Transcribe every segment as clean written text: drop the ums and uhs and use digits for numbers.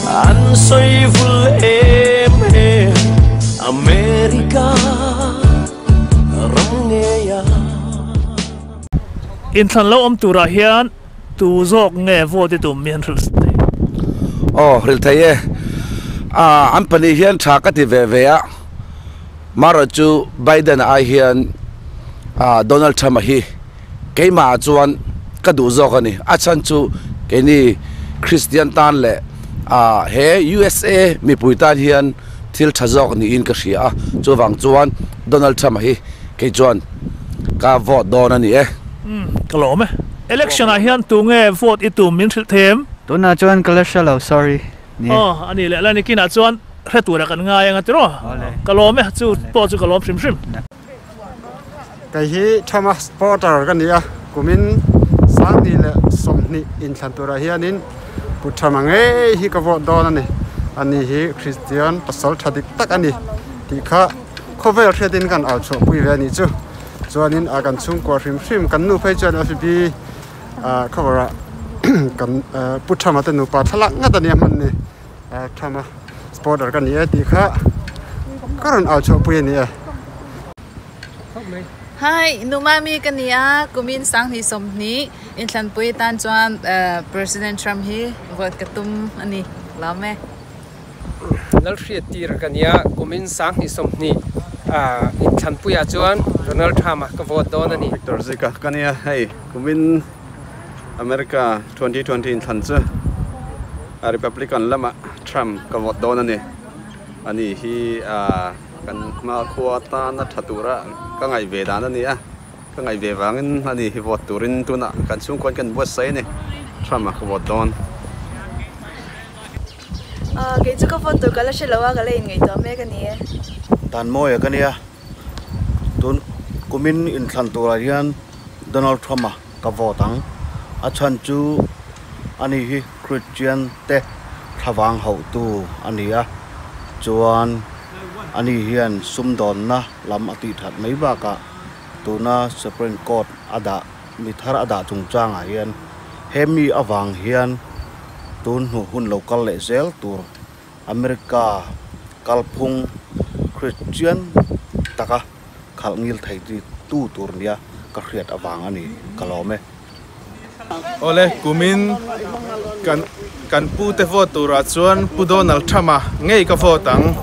An sawi vul em em America ram ngei a. Inthlan lo awm turah hian tu zawk nge vote i tum mi an hrilh thei? Aw hrilh thei e. An pahnih hian tha ka ti ve ve a. Marawh chu Biden-a ai hian Donald Trump-a hi keimah ah chuan ka duh zawk a ni. A chhan chu keini Kristian tan leh he USA mipui tan hian thil tha zawk niin ka hria a. Chuvang chuan Donald Trump-a hi kei chuan ka vote dawn a ni e. Umm ka lawm e. Election ah hian tunge vote i tum min hrilh thei em? Tunah chuan ka la hre lo sorry. Ni. Aw, a nih leh la nikinah chuan hre tura kan ngai ang a tiraw? Ka lawm e, chu pawh chu ka lawm hrim hrim. Kei hi Thomas Porter ka ni a, kumin 2020 inthlan turah hianin Pu Thama ngei hi ka vote dawn a ni. Ani hi Kristian pasal tha dik tak a ni tih kha khawvel hriatin kan au chhuahpui ve a nih chu. Chuanin a kan chhungkua hrim hrim kan nu phei chuan FB cover ah kan pu Thama te nupa thlalak ngat a nia hman ni Thama supporter ka ni e tih kha ka rawn au chhuahpui a ni e. Hi, Numami ka ni a, kumin 2020 inthlanpui atan chuan President Trump hi vote ka tum a ni. Lawm e. Lalhriattir ka nia, kumin 2020 inthlanpuiah chuan Donald Trump-a ka vote dawn a ni. Victor Zika ka nia, hei kumin America 2020 inthlan chu Republican lamah Trump ka vote dawn a ni. Ani hi kan hmakhua tana tha tura ka ngaih ve dan a ni a, ka ngaih ve vangin ani hi vote turin tunah kan chhungkuan kan buatsaih a ni, Trump-a ka vote dawn. Kei chu ka vote tur ka la hre lo a, ka la inngaihtuah mek a ni e. Tanmawia ka nia, tun kumin inthlan turah hian Donald Trump-a ka vote ang. A chhan chu ani hi Christian te thlavang hauhtu a ni a, chuan ani hian sumdawnna lam a tih that mai bakah tuna Supreme Court a dah mi thar a dah chungchangah hian he mi avang hian tun hnu hun lo kal leh zel tur America kalphung Christian taka khalh ngil thei tu tur nia ka hriat avang a ni ka lawm e. Awle, kumin kan kan pu te vote turah chuan Pu Donald Trump-a ngei ka vote ang.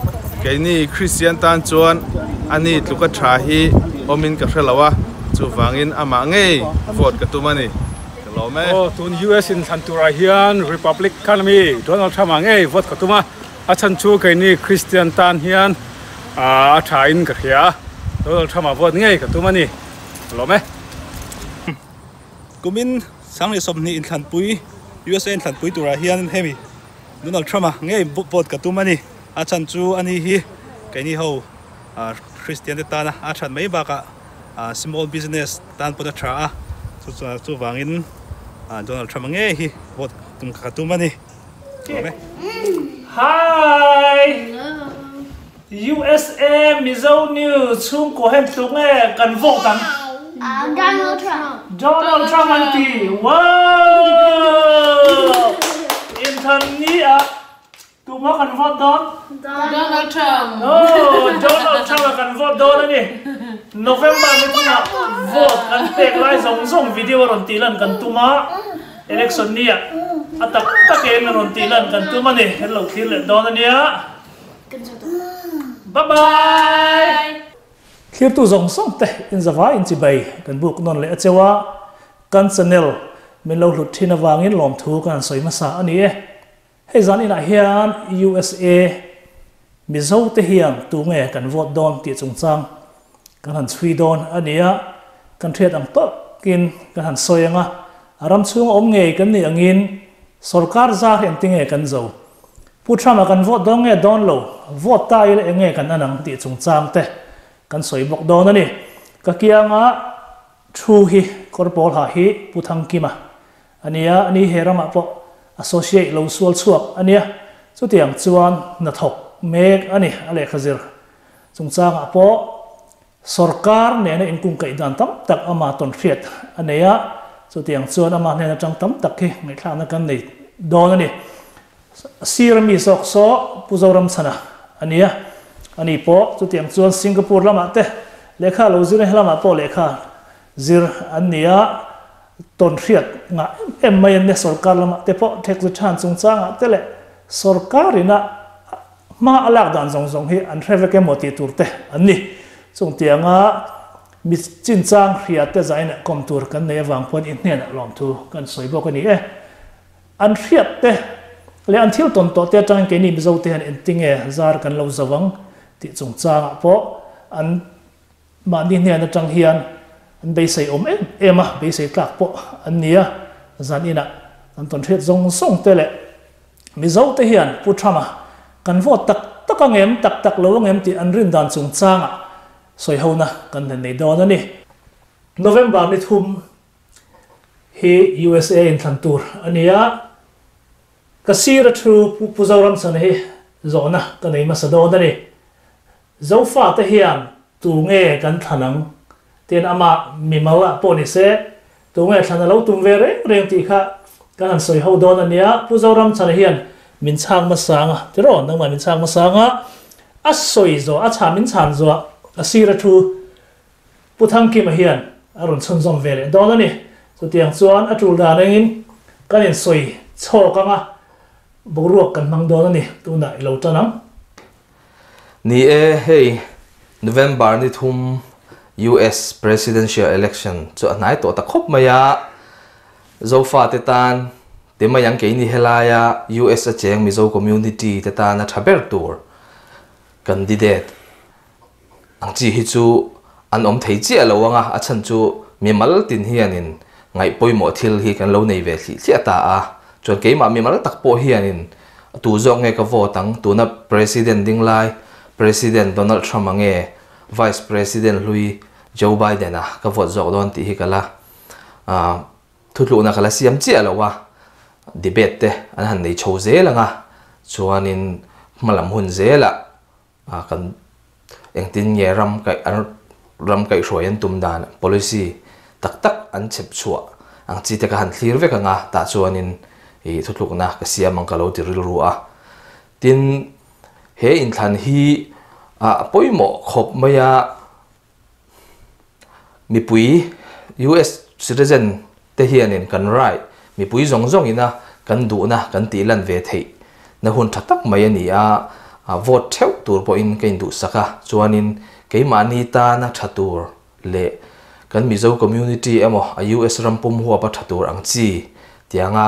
Keini Christian tan chuan ani tluka tha hi awmin ka hre lo a, chuvangin amah ngei vote ka tum a ni. Ka lawm e. Aw, tun US in thlan turah hian Republican mi Donald Trump-a ngei vote ka tum a, a chhan chu keini Christian tan hian a tha in ka hria a, Donald Trump-a vote ngei ka tum a ni. Ka lawm e. Kumin 2020 inthlanpui, USA inthlanpui turah hian hemi Donald Trump-a ngei vote ka tum a ni. A chhan chu ani hi keini ho Christian te tana a that mai bakah small business tan pawn a tha a, chuvangin Donald Trump-a ngei hi vote tum ka tum a ni. Lawm e. Hi! USA Mizo News chhungkaw hen tluk nge kan vote ang? Donald Trump. Donald Trump an ti. Wow! Inthan ni ah tuma kan vote dawn? Donald Trump. Oh, Donald Trump a kan vote dawn a ni. November ni thungah vote kan pek lai zawng zawng video a rawn tih lan kan tum a. Election ni ah a tak takin a rawn tih lan kan tum a ni. Kan lo thlir leh dawn a nia. Bye bye! Thlirtu zawng zawng te in zavai in chibai kan buk nawn leh a cheu a, kan channel min lo hlut thin avangin lawmthu kan han sawi hmasa a ni e. Hei zan inah hian USA Mizo te hian tunge kan vote dawn tih chungchang kan han chhui dawn a ni a, kan hriat ang tawkin kan han sawi ang a, a ram chhunga awm ngei kan nih angin sorkar zar hi engtinge kan zo Pu Trump-a kan vote dawn nge dawn lo, vote ta ila eng nge kan an ang tih chungchang te kan sawi bawk dawn a ni. Ka kianga thu hi kawr pawl ha hi Pu Thangkima a nia, a ni he ramah pawh associate lo sual chhuak a nia, chutiang chuan hnathawk mek a ni a lehkha zir chungchangah pawh Sorkar nena inkungkaih dan tam tak ama tawn hriat a nei a, chutiang chuan ama hnen atang tam tak hi ngaihthlakna kan nei dawn a ni. Sir mi zawk saw Pu Zoramchhana a nia. Ani pawh chutiang chuan Singapore lamah te lehkha lo zir a, helamah pawh lehkha zir an ni a, tawn hriat ngah em em mai an nia. Sorkar lamah te pawh thekzu than chungchangah te leh sorkar ina hma a lak dan zawng zawng hi an hre vek emaw tih tur te an ni. Chungtianga mi chinchang hria te zainah kawm tur kan nei avang pawn i hnenah lawmthu kan sawi bawk a ni e. An hriat te leh an thil tawn tawh te atangin keini Mizo te hian engtinge zar kan lo zo ang tih chungchangah pawh an mahni hnen atang hian an beisei awm em em a, beisei tlak pawh an ni a. Zan inah kan tawn hriat zawng zawng te leh Mizo te hian Pu Trump-a kan vote tak tak ang em, tak tak lo ang em tih an rin dan chungchangah sawihona kan hlen nei dawn a ni. November ni thum hi USA in thlan tur a ni a, ka sir a thu Pu Pu Zoramchhana hi zawhna ka nei hmasa dawn a ni. Zofa te hian tu nge kan thlan ang? Tin amah mimal ah pawh ni se, tu nge thlan a lo tum ve reng reng tih kha kan han sawi ho dawn a nia. Pu Zoramchhana hian min chhang hmasa ang a, tiraw nangmah min chhang hmasa ang a, a sawi zawh, a chhan min chhan zawh a sir a thu Pu Thangkima hian a rawn chhunzawm ve leh dawn a ni. Chutiang chuan a tul dan engin kan insawi chhawk ang a, boruak kan hmang dawn a ni. Tunah i lo tan ang. Ni e, hei November ni thum US Presidential Election chu a hnai tawh ta khawp mai a, Zofate tan te mai ang keini helaia US a cheng Mizo community te tana tha ber tur candidate Ang chi hi chu an awm thei chiah lo ang a, a chhan chu mimal tin hianin ngaih pawimawh thil hi kan lo nei ve thlih thliah ta a, chuan keimah mimal tak pawh hianin tu zawk nge ka vote ang, tuna President ding lai President Donald Trump-a nge Vice President hlui Joe Biden-a ka vote zawk dawn tih hi ka la Thutluhna ka la siam chiah lo a, debate te an han nei chho zel ang a, chuanin hmalam hun zelah kan engtin nge ram kaih an ram kaihhruai an tum dan policy tak tak an chhep chhuah ang chi te ka han thlir vek ang a, tah chuanin ih thutlukna ka siam ang ka lo ti rilru a. Tin, he inthlan hi a pawimawh khawp mai a, mipui US citizen te hianin kan right mipui zawng zawng ina kan duhna kan tih lan ve theih na hun tha tak mai a ni a, vote theuh tur pawhin ka induhsak a, chuanin keimahni tana tha tur leh kan Mizo community emaw a US ram pum huapa tha tur ang chi tianga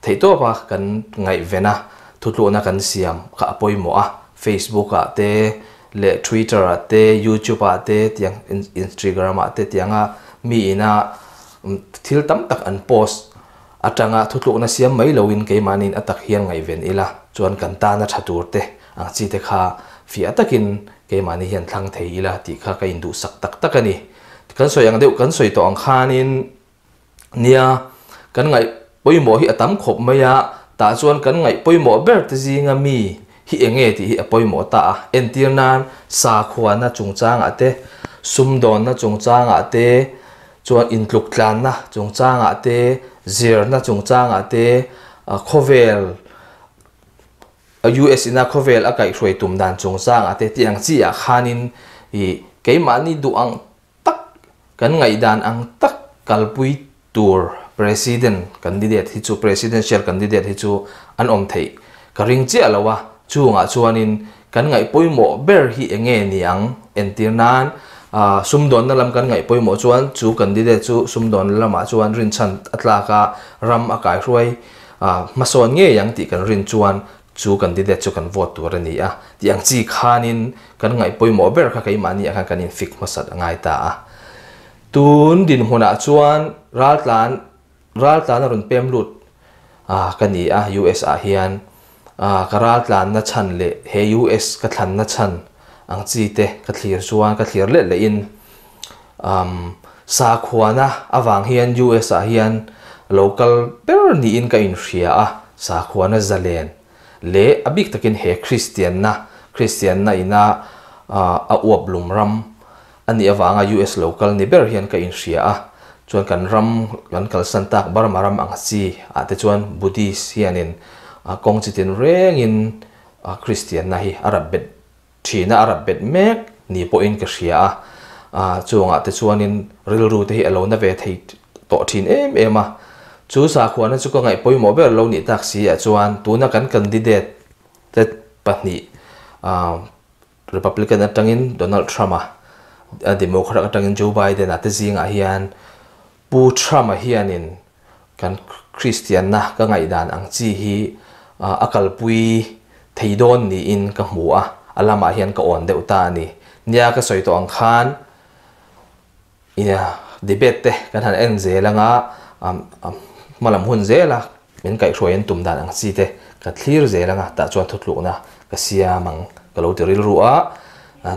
theihtawpa kan ngaihven a, thutluhna kan siam kha a pawimawh a, Facebook ah te leh Twitter ah te, YouTube ah te tiang Instagram ah te tianga mi ina thil tam tak an post atanga thutlukna siam mai loin keimahniin a tak hian ngaihven ila chuan kan tana tha tur te ang chi te kha fiah takin keimahni hian thlang thei ila tih kha ka induhsak tak tak a ni. Kan sawi ang deuh kan sawi tawh ang khanin Nia, kan ngaih pawimawh hi a tam khawp mai a, tah chuan kan ngaih pawimawh ber te zinga mi hi eng nge tih hi a pawimawh ta a. Entir nan, sakhuana chungchangah te, sumdawnna chungchangah te, chuan intluktlanna chungchangah te, zirna chungchangah te, khawvel US ina khawvel a kaihhruai tum dan chungchangah te tih ang chi ah khanin ih keimahni duh ang tak kan ngaihdan ang tak kalpui tur President candidate hi chu Presidential candidate hi chu an awm theih ka ring chiah lo a, chungah chuanin kan ngaih pawimawh ber hi eng nge ni ang entir nan sumdawnna lam kan ngaih pawimawh chuan chu candidate chu sumdawnna lamah chuan rinchhan a tlak a, ram a kaihruai hmasawn ngei ang tih kan rin chuan Chu candidate chu kan vote tur a ni a, tih ang chi khanin kan ngaih pawimawh ber kha keimahni ah khan kan infik hmasat a ngai ta a. Tun dinhmunah chuan raltlan raltlan a rawn pem lut a ka ni a US ah hian ka raltlanna chhan leh he US ka thlanna chhan ang chi te ka thlir chuan ka thlir leh lehin sakhuana avang hian US ah hian lo kal ber niin ka inhria a, sakhuana zalen leh a bik takin he Kristianna, Kristianna ina a uap lum ram a nih avanga US lo kal ni ber hian ka inhria a, chuan kan ram kan kalsan tak Burma ram ang chi ah te chuan Buddhist hianin Kawng chitin rengin Kristianna hi a rap bet thin a, a rap bet mek ni pawhin ka hria a. Chungah te chuanin rilru te hi a lo na ve thei tawh thin em em a. Chu sakhuana chu ka ngaih pawimawh ber lo nih tak si ah chuan tuna kan candidate te pahnih Republican atangin Donald Trump-a, Democrat atangin Joe Biden-a te zingah hian Pu Trump-a hianin kan Kristianna ka ngaihdan ang chi hi a kalpui thei dawn niin ka hmu a, a lamah hian ka awn deuh ta a ni. Nia ka sawi tawh ang khan debate te kan han en zel anga hmalam hun zela min kaihhruai an tum dan ang chi te ka thlir zel anga tah chuan thutlukna ka siam ang ka lo ti rilru a.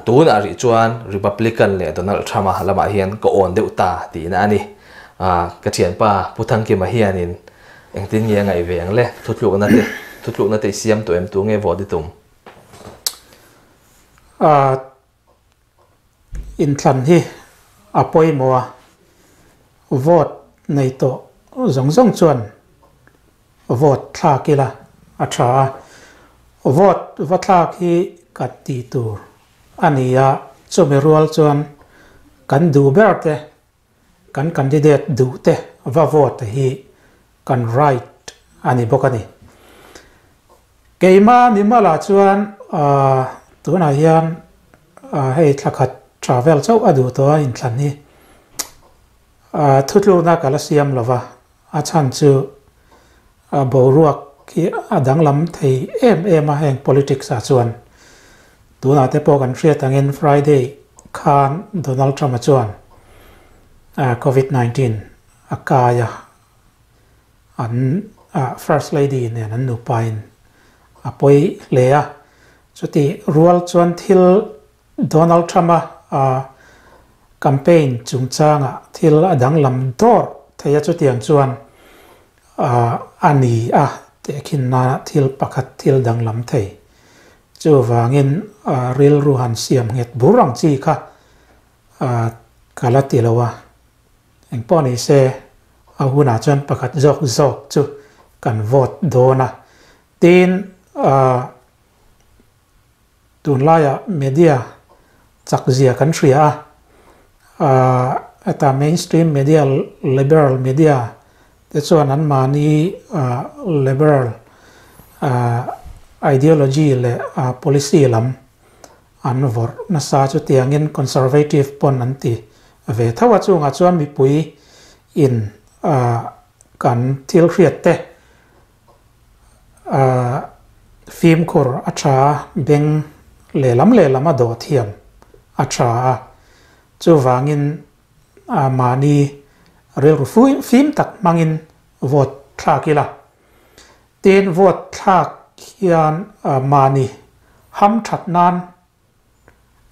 Tunah rih chuan Republican leh Donald Trump-a lamah hian ka awn deuh ta tihna a ni. Ka thianpa Pu Thangkima hianin engtin nge a ngaih ve ang le? Thutlukna te, thutlukna te i siam tawh em? Tu nge vote i tum? Inthlan hi a pawimawh a, vote nei tawh zawng zawng chuan Vote thlak ila a tha a, vote va thlak hi kan tih tur a ni a, chumi rual chuan kan duh ber te, kan candidate duh te va vote hi kan right a ni bawk a ni. Keima mimalah chuan tunah hian hei thla khat tha vel chauh a duh tawh a inthlan hi thutlukna ka la siam lova, A chhan chu boruak hi a danglam thei em em a heng politics ah chuan. Tunah te pawh kan hriat angin Friday khan Donald Trump a chuan Covid 19 a kai a, an First Lady nen an nupa in a pawi hle a. Chutih rual chuan thil Donald Trump-a campaign chungchangah thil a danglam dawr thei a, chutiang chuan a ni a tehkhin nana thil pakhat thil danglam thei. Chuvangin rilru han siam nghet bur ang chi kha ka la ti lo a, engpawh ni se a hunah chuan pakhat zawk zawk chu kan vote dawn a, tin Tunlaiah media chak zia kan hria a, heta mainstream media, liberal media te chuan anmahni liberal ideology leh policy lam an vawrh nasa chutiangin conservative pawn an ti ve tho a, chungah chuan mipui in kan thil hriat te Fimkhur a tha a, beng lehlam lehlam a dawh thiam a tha a, chuvangin mahni rilru fim tak hmangin vote thlak ila. Tin, vote thlak hian mahni hamthat nan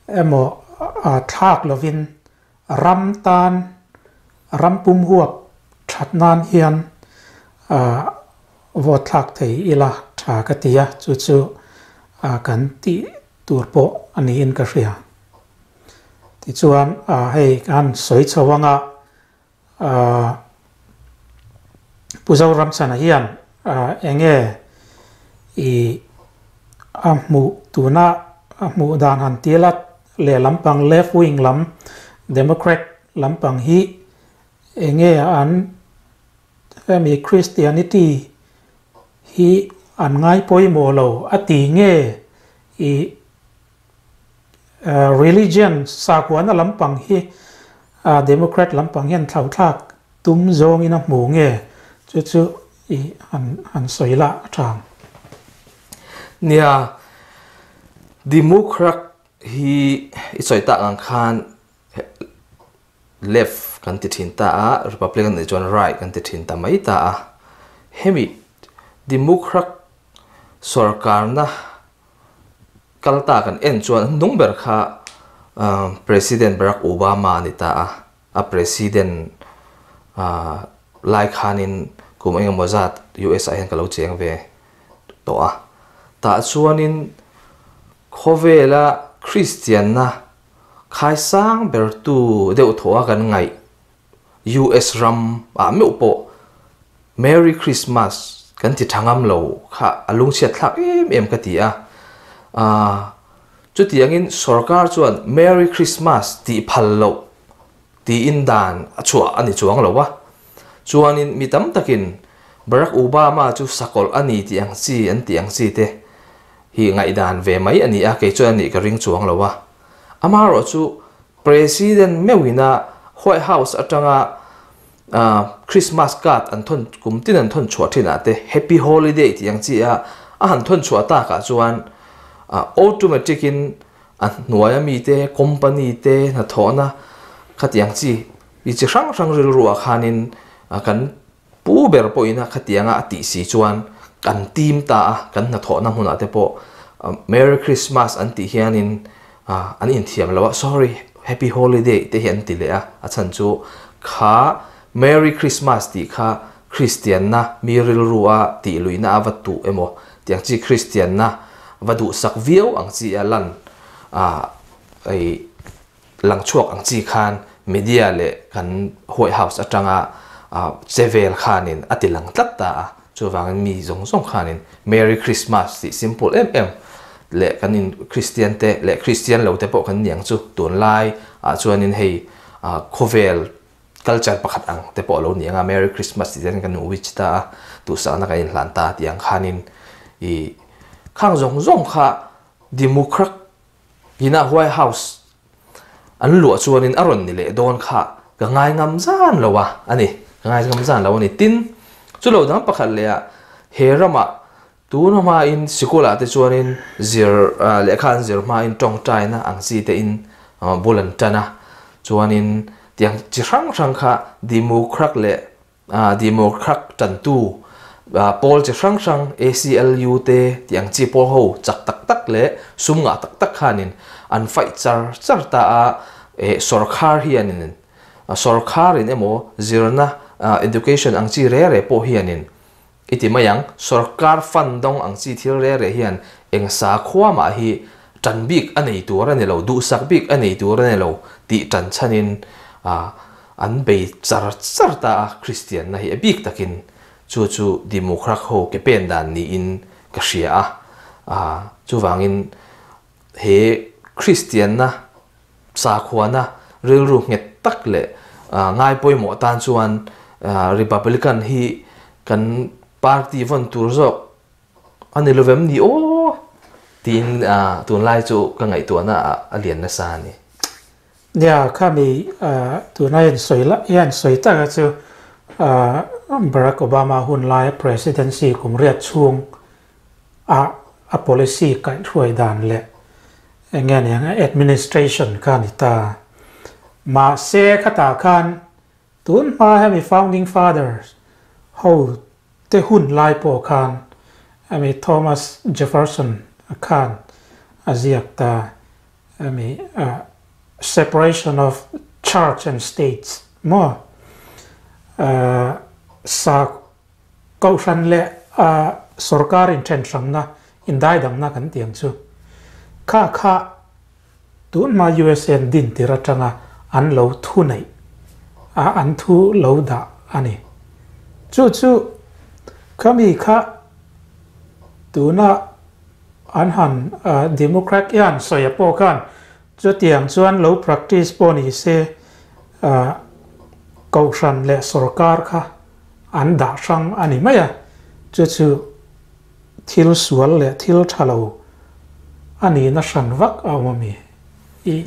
emaw thlak lovin ram tan ram pum huap that nan hian vote thlak thei ila tha ka ti a, chu chu kan tih tur pawh a niin ka hria. Tichuan hei kan sawi chho anga Pu Zoramchhana hian enge i a hmuh tuna a hmuh dan han ti la leh lampang left wing lam Democrat lampang hi enge an hemi Christianity hi an ngai pawimawh lo a ti nge i Religion, sakhuana lampang hi Democrat lampang hian thlauhthlak tum zawngin a hmu nge chu chu i han sawi lah a tha ang. Nia, Democrat hi i sawi tak ang khan left kan ti thin ta a, Republican nih chuan right kan ti thin ta mai ta a. Hemi Democrat sorkarna Kal ta kan en chuan an hnung ber kha President Barack Obama a ni ta a, a President lai khanin kum engemaw zat US ah hian ka lo cheng ve tawh a. Tah chuanin khawvela Kristianna khaisang bertu deuh thawh a kan ngaih US ram ah meuh pawh Merry Christmas! kan ti tha ngam lo kha a lungchhiat thlak em em ka ti a. Ahh chutiangin sorkar chuan Merry Christmas tih phal loh tiin dan a chhuah a ni chuang lo a. Chuanin mi tam takin Barack Obama chu sakawlh a ni tih ang chi an tih ang chi te hi ngaihdan ve mai a ni a, kei chuan a nih ka ring chuang lo a. Amaherawh chu President meuhina White House atanga Christmas card an thawn kum tin an thawn chhuah thinah te Happy Holiday tih ang chi a a han thawn chhuah takah chuan automatic in a hnuaia mite company te hnathawhna khatiang chi i chi hrang hrang rilruah khanin kan pu ber pawhin a khatianga a tih si chuan kan tim ta a kan hnathawhna hmunah te pawh Merry Christmas an tih hianin an inthiam lo a, sorry, Happy Holiday te hi an ti leh a, a chhan chu kha Merry Christmas tih kha Kristianna mi rilru a tih luihna a va tuh emaw tiang chi Kristianna va duhsak viau ang chi a lan a ei lang chhuak ang chi khan media leh kan White House atanga che vel khanin a ti lang tlat ta a. Chuvangin mi zawng zawng khanin Merry Christmas tih simple em em leh kan in Kristian te leh Kristian lo te pawh kan ni ang chu tunlai ah chuanin hei khawvel culture pakhat ang te pawh a lo ni ang a Merry Christmas tih ten kan wish ta a duhsakna kan inhlan ta tih ang khanin i khang zawng zawng kha Democrat ina White House an luah chuanin a rawn ni leh dawn kha ka ngai ngam zan lo a a ni, ka ngai ngam zan lo a ni. Tin, chu lo dang pakhat leh ah he ramah tun hmain sikulah te chuanin zir lehkha an zir hmain tawngtaina ang chi te in bul an tan a, chuanin tiang chi hrang hrang kha Democrat leh Democrat tantu pawl chi hrang hrang ACLU te tih ang chi pawl ho chak tak tak leh sum ngah tak tak khanin an fight char char ta a, sorkhar hianin sorkharin emaw zirna education ang chi re re pawh hianin i ti mai ang, sorkar fund dawng ang chi thil re re hian eng sakhua mah hi tan bik a nei tur a ni lo, duhsak bik a nei tur a ni lo tih tan chhanin An bei char char ta a, Kristianna hi a bik takin chu chu Democrat ho ke pen dan niin ka hria a, ah chuvangin he Kristianna sakhuana rilru nghet tak leh ngai pawimawh tan chuan Republican hi kan party vawn tur zawk a ni lovem ni aw tiin tunlai chu ka ngaihtuahna ah a lian nasa a ni. Nia, khami tuna hian sawi la hian sawi taka chu Barack Obama hun laia presidency kum riat chhung a a policy kaihhruai dan leh eng nge ni ang administration kha a ni ta. Mahse khatah khan tun hma hemi founding fathers ho te hun lai pawh khan hemi Thomas Jefferson khan a ziak ta. Hemi separation of church and states maw sa kohhran leh sorkar inthen hrangna indaidangna kan tih ang chu kha kha tun hma USA an din tir atanga an lo thu neih a an thu lo dah a ni. Chu chu khami kha tuna An han Democrat hian sawi a pawh khan chutiang chuan lo practice pawh ni se Kohhran leh sorkar kha an dah hrang a ni mai a, chu chu thil sual leh thil tha lo a nihna hran vak a awm a mi? I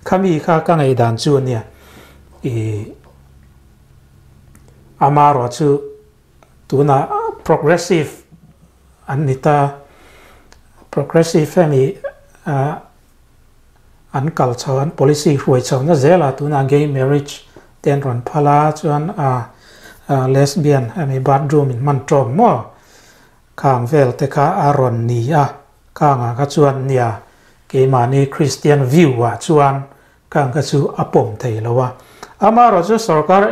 khami kha ka ngaihdan chu a nia. I amarawh chu tunah progressive an ni ta. Progressive hemi an kal chho an policy hruai chho na zel a tunah gay marriage te an rawn phal a chuan lesbian hemi bathroom in hman tawm maw khang vel te kha a rawn ni a khangah kha chuan nia keimahni Christian view ah chuan khang kha chu a pawm thei lo a amaherawhchu sorkar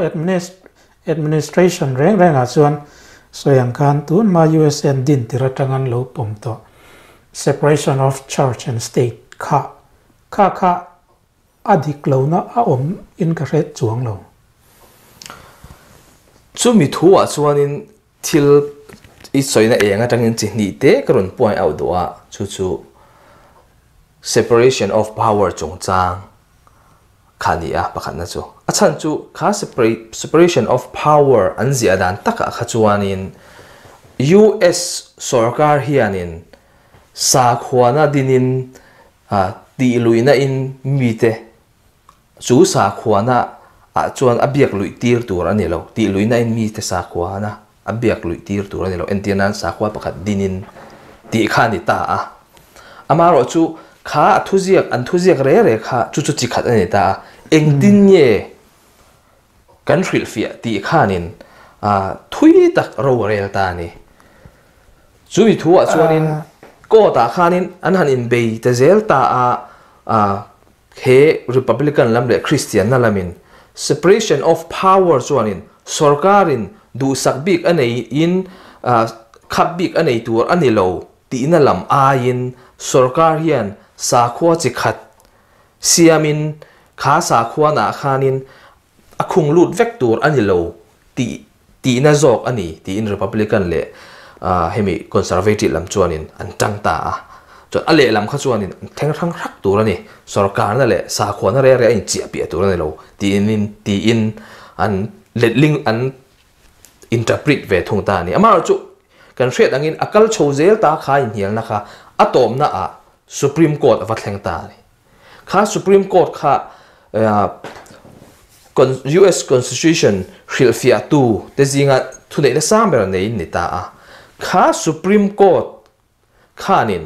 Administration reng rengah chuan sawi ang khan tun hma USA an din tir atang an lo pawm tawh separation of church and state kha kha kha a dik lohna a awm in ka hre chuang lo. Chumi thu ah chuanin thil I sawina eng atangin chi hnih te ka rawn point out duh a, chu chu separation of power chungchang kha a ni a, pakhatna chu. A chhan chu kha separation of power an ziah dan takah kha chuanin US sorkar hianin sakhuana dinin tih luihna in mite chu sakhuana ah chuan a biak luih tir tur a ni lo, tih luihna in mite sakhuana a biak luih tir tur a ni lo, entir nan sakhua pakhat dinin tih kha a ni ta a. Amaherawh chu kha a thuziak, an thuziak re re kha chu chu chi khat a ni ta a, engtin nge kan hrilhfiah tih khanin thui tak ro a rel ta a ni. Chumi thuah chuanin court ah khanin an han inbei ta zel ta a, He Republican lam leh Kristianna lamin separation of power chuanin sorkarin duhsak bik a neiin khap bik a nei tur a ni lo tihna lam aiin sorkar hian sakhua chi khat siamin kha sakhuanah khanin a khung lut vek tur a ni lo tih tihna zawk a ni tiin Republican leh hemi Conservative lam chuanin an tang ta a. Chuan a lehlam kha chuanin an thleng hrang hrak tur a ni, sorkarna leh sakhuana reng reng a inchiah piah tur a ni lo tiin tiin an letling an interpret ve thung ta a ni. Amaherawhchu kan hriat angin a kal chho zel ta kha inhnialna kha a tawpna ah Supreme Court a va thleng ta a ni. Kha Supreme Court kha US Constitution hrilhfiahtu te zinga thuneihna sang ber neiin ni ta a. Kha Supreme Court khanin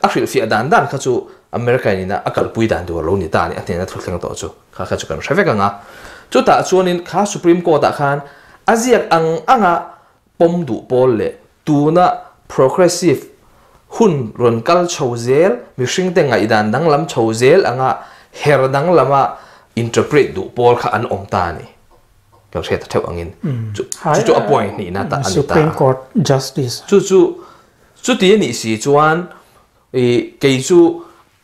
a hrilhfiah dan dan kha chu America in a kalpui dan tur a lo ni ta a ni, a hnena thu thleng tawh chu. Kha kha chu kan hre vek ang a. Chutah chuanin kha Supreme Court ah khan a ziak ang anga pawm duh pawl leh tuna progressive hun rawn kal chho zel, mihringte ngaihdan danglam chho zel anga her danglama interpret duh pawl kha an awm ta a ni. Kan hriat ta theuh angin chu chu a point hnihna ta a ni ta. Supreme Court Justice. Chu chu chuti a nih si chuan i kei chu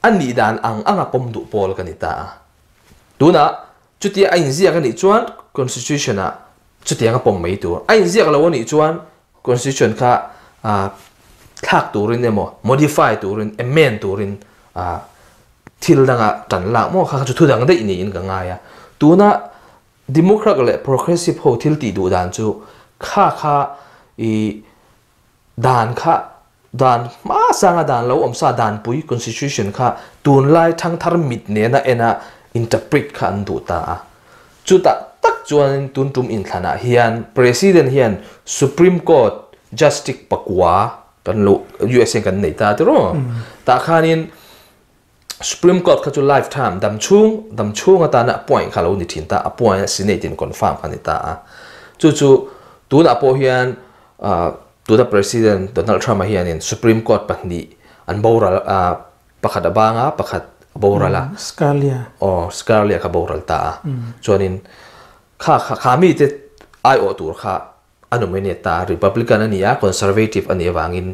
a nih dan ang anga pawm duh pawl ka ni ta a. Tunah chutia a inziak a nih chuan Constitution ah Chutiang a pawm mai tur. A inziak lo a nih chuan Constitution kha thlak turin emaw, modify turin, amend turin thil danga tan lak maw kha kha chu thu dang daih niin ka ngai a. Tuna Democrat leh Progressive ho thil tih duh dan chu kha kha i dan kha dan hmasanga dan lo awm sa danpui constitution kha tunlai thangthar mit nena ena interpret kha an duh ta a. Chutah tak chuanin tun tum inthlanah hian President hian Supreme Court Justice pakua kan lo USA kan nei ta tiraw? Tah khanin Supreme Court kha chu lifetime dam chhung dam chhung atana appoint kha lo ni thin ta, appoint a Senate in confirm kha ni ta a. Chu chu tunah pawh hian tuna President Donald Trump-a hianin Supreme Court pahnih an boral pakhat a bang a, pakhat a boral a. Scalia. Aw, Scalia kha boral ta a. Chuanin kha kha kha mite aiawh tur kha a nominate ta a, Republican a ni a, Conservative a nih avangin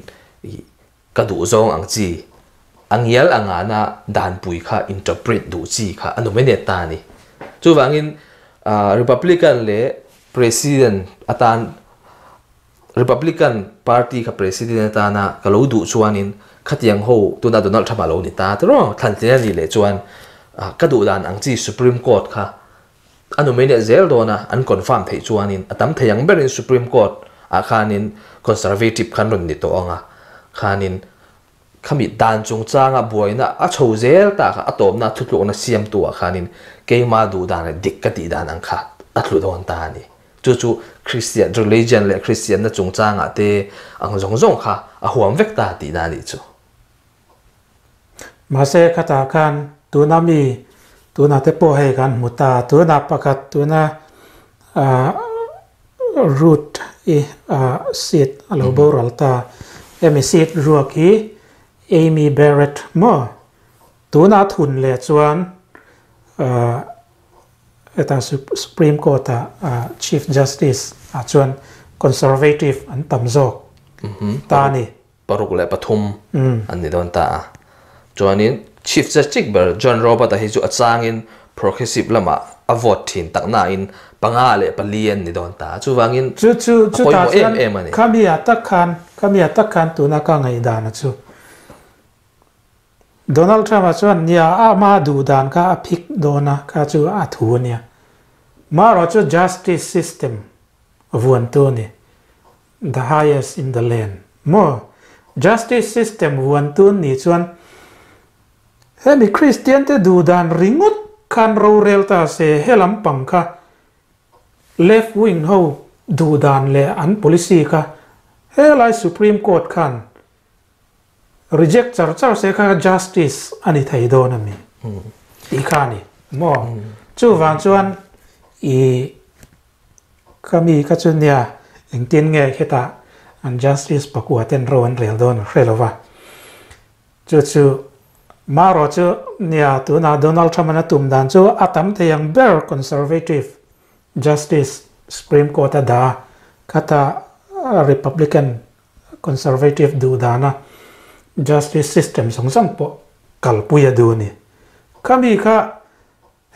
Ka duh zawng ang chi, a ngial a ngana danpui kha interpret duh chi kha a nominate ta a ni. Chuvangin Republican leh President atan Republican Party kha President atana ka lo duh chuanin khatiang ho tuna Donald Trump a lo ni ta tiraw thlantlin a nih leh chuan ka duh dan ang chi Supreme Court kha A nominate zel dawn a, an confirm theih chuanin a tam thei ang berin Supreme Court ah khanin Conservative khan rawn ni tawh ang a, khanin khami dan chungchanga buaina a chho zel ta kha a tawpna thutlukna siamtu ah khanin keima duh dan leh dik ka tih dan ang kha a tlu dawn ta a ni. Chu chu Christian religion leh Christianna chungchangah te ang zawng zawng kha a huam vek ta tihna a nih chu. Mahse khatah khan tuna mi tunah te pawh hei kan hmu ta, tuna pakhat tuna ah root i ah seat a lo boral ta, hemi seat ruak hi Amy Barrett maw tuna thun leh chuan ah heta Supreme Court ah Chief Justice ah chuan Conservative an tam zawk ta a ni. 63 an ni dawn ta a. Chuanin Chief Justice ber John Roberts-a hi chu a changin progressive lama a vote thin tak na in panga le pali an ni don ta chuwangin chu chu chu ta em em ani khami atak khan khami atak khan tuna ka ngai dan a chu Donald Trump a chuan nia a ma du dan ka a phik dona ka chu a thu nia ma ro chu justice system vuan tu ni the highest in the land mo justice system vuan tu ni chuan hemi Christian te du dan ringut khan ro rel ta se helam pangkha left wing ho du dan le an policy kha helai Supreme Court khan reject char char se kha justice ani thei don ami ti kha ni mo chu wang chuan i kami ka chu nia engtin nge kheta an justice pakua ten ro an rel don hrelova chu chu maro chu nia tu na Donald Trump na tum dan chu atam theyang ber conservative justice Supreme Court da khata Republican conservative du dana justice system song song po kalpuya du ni kami kha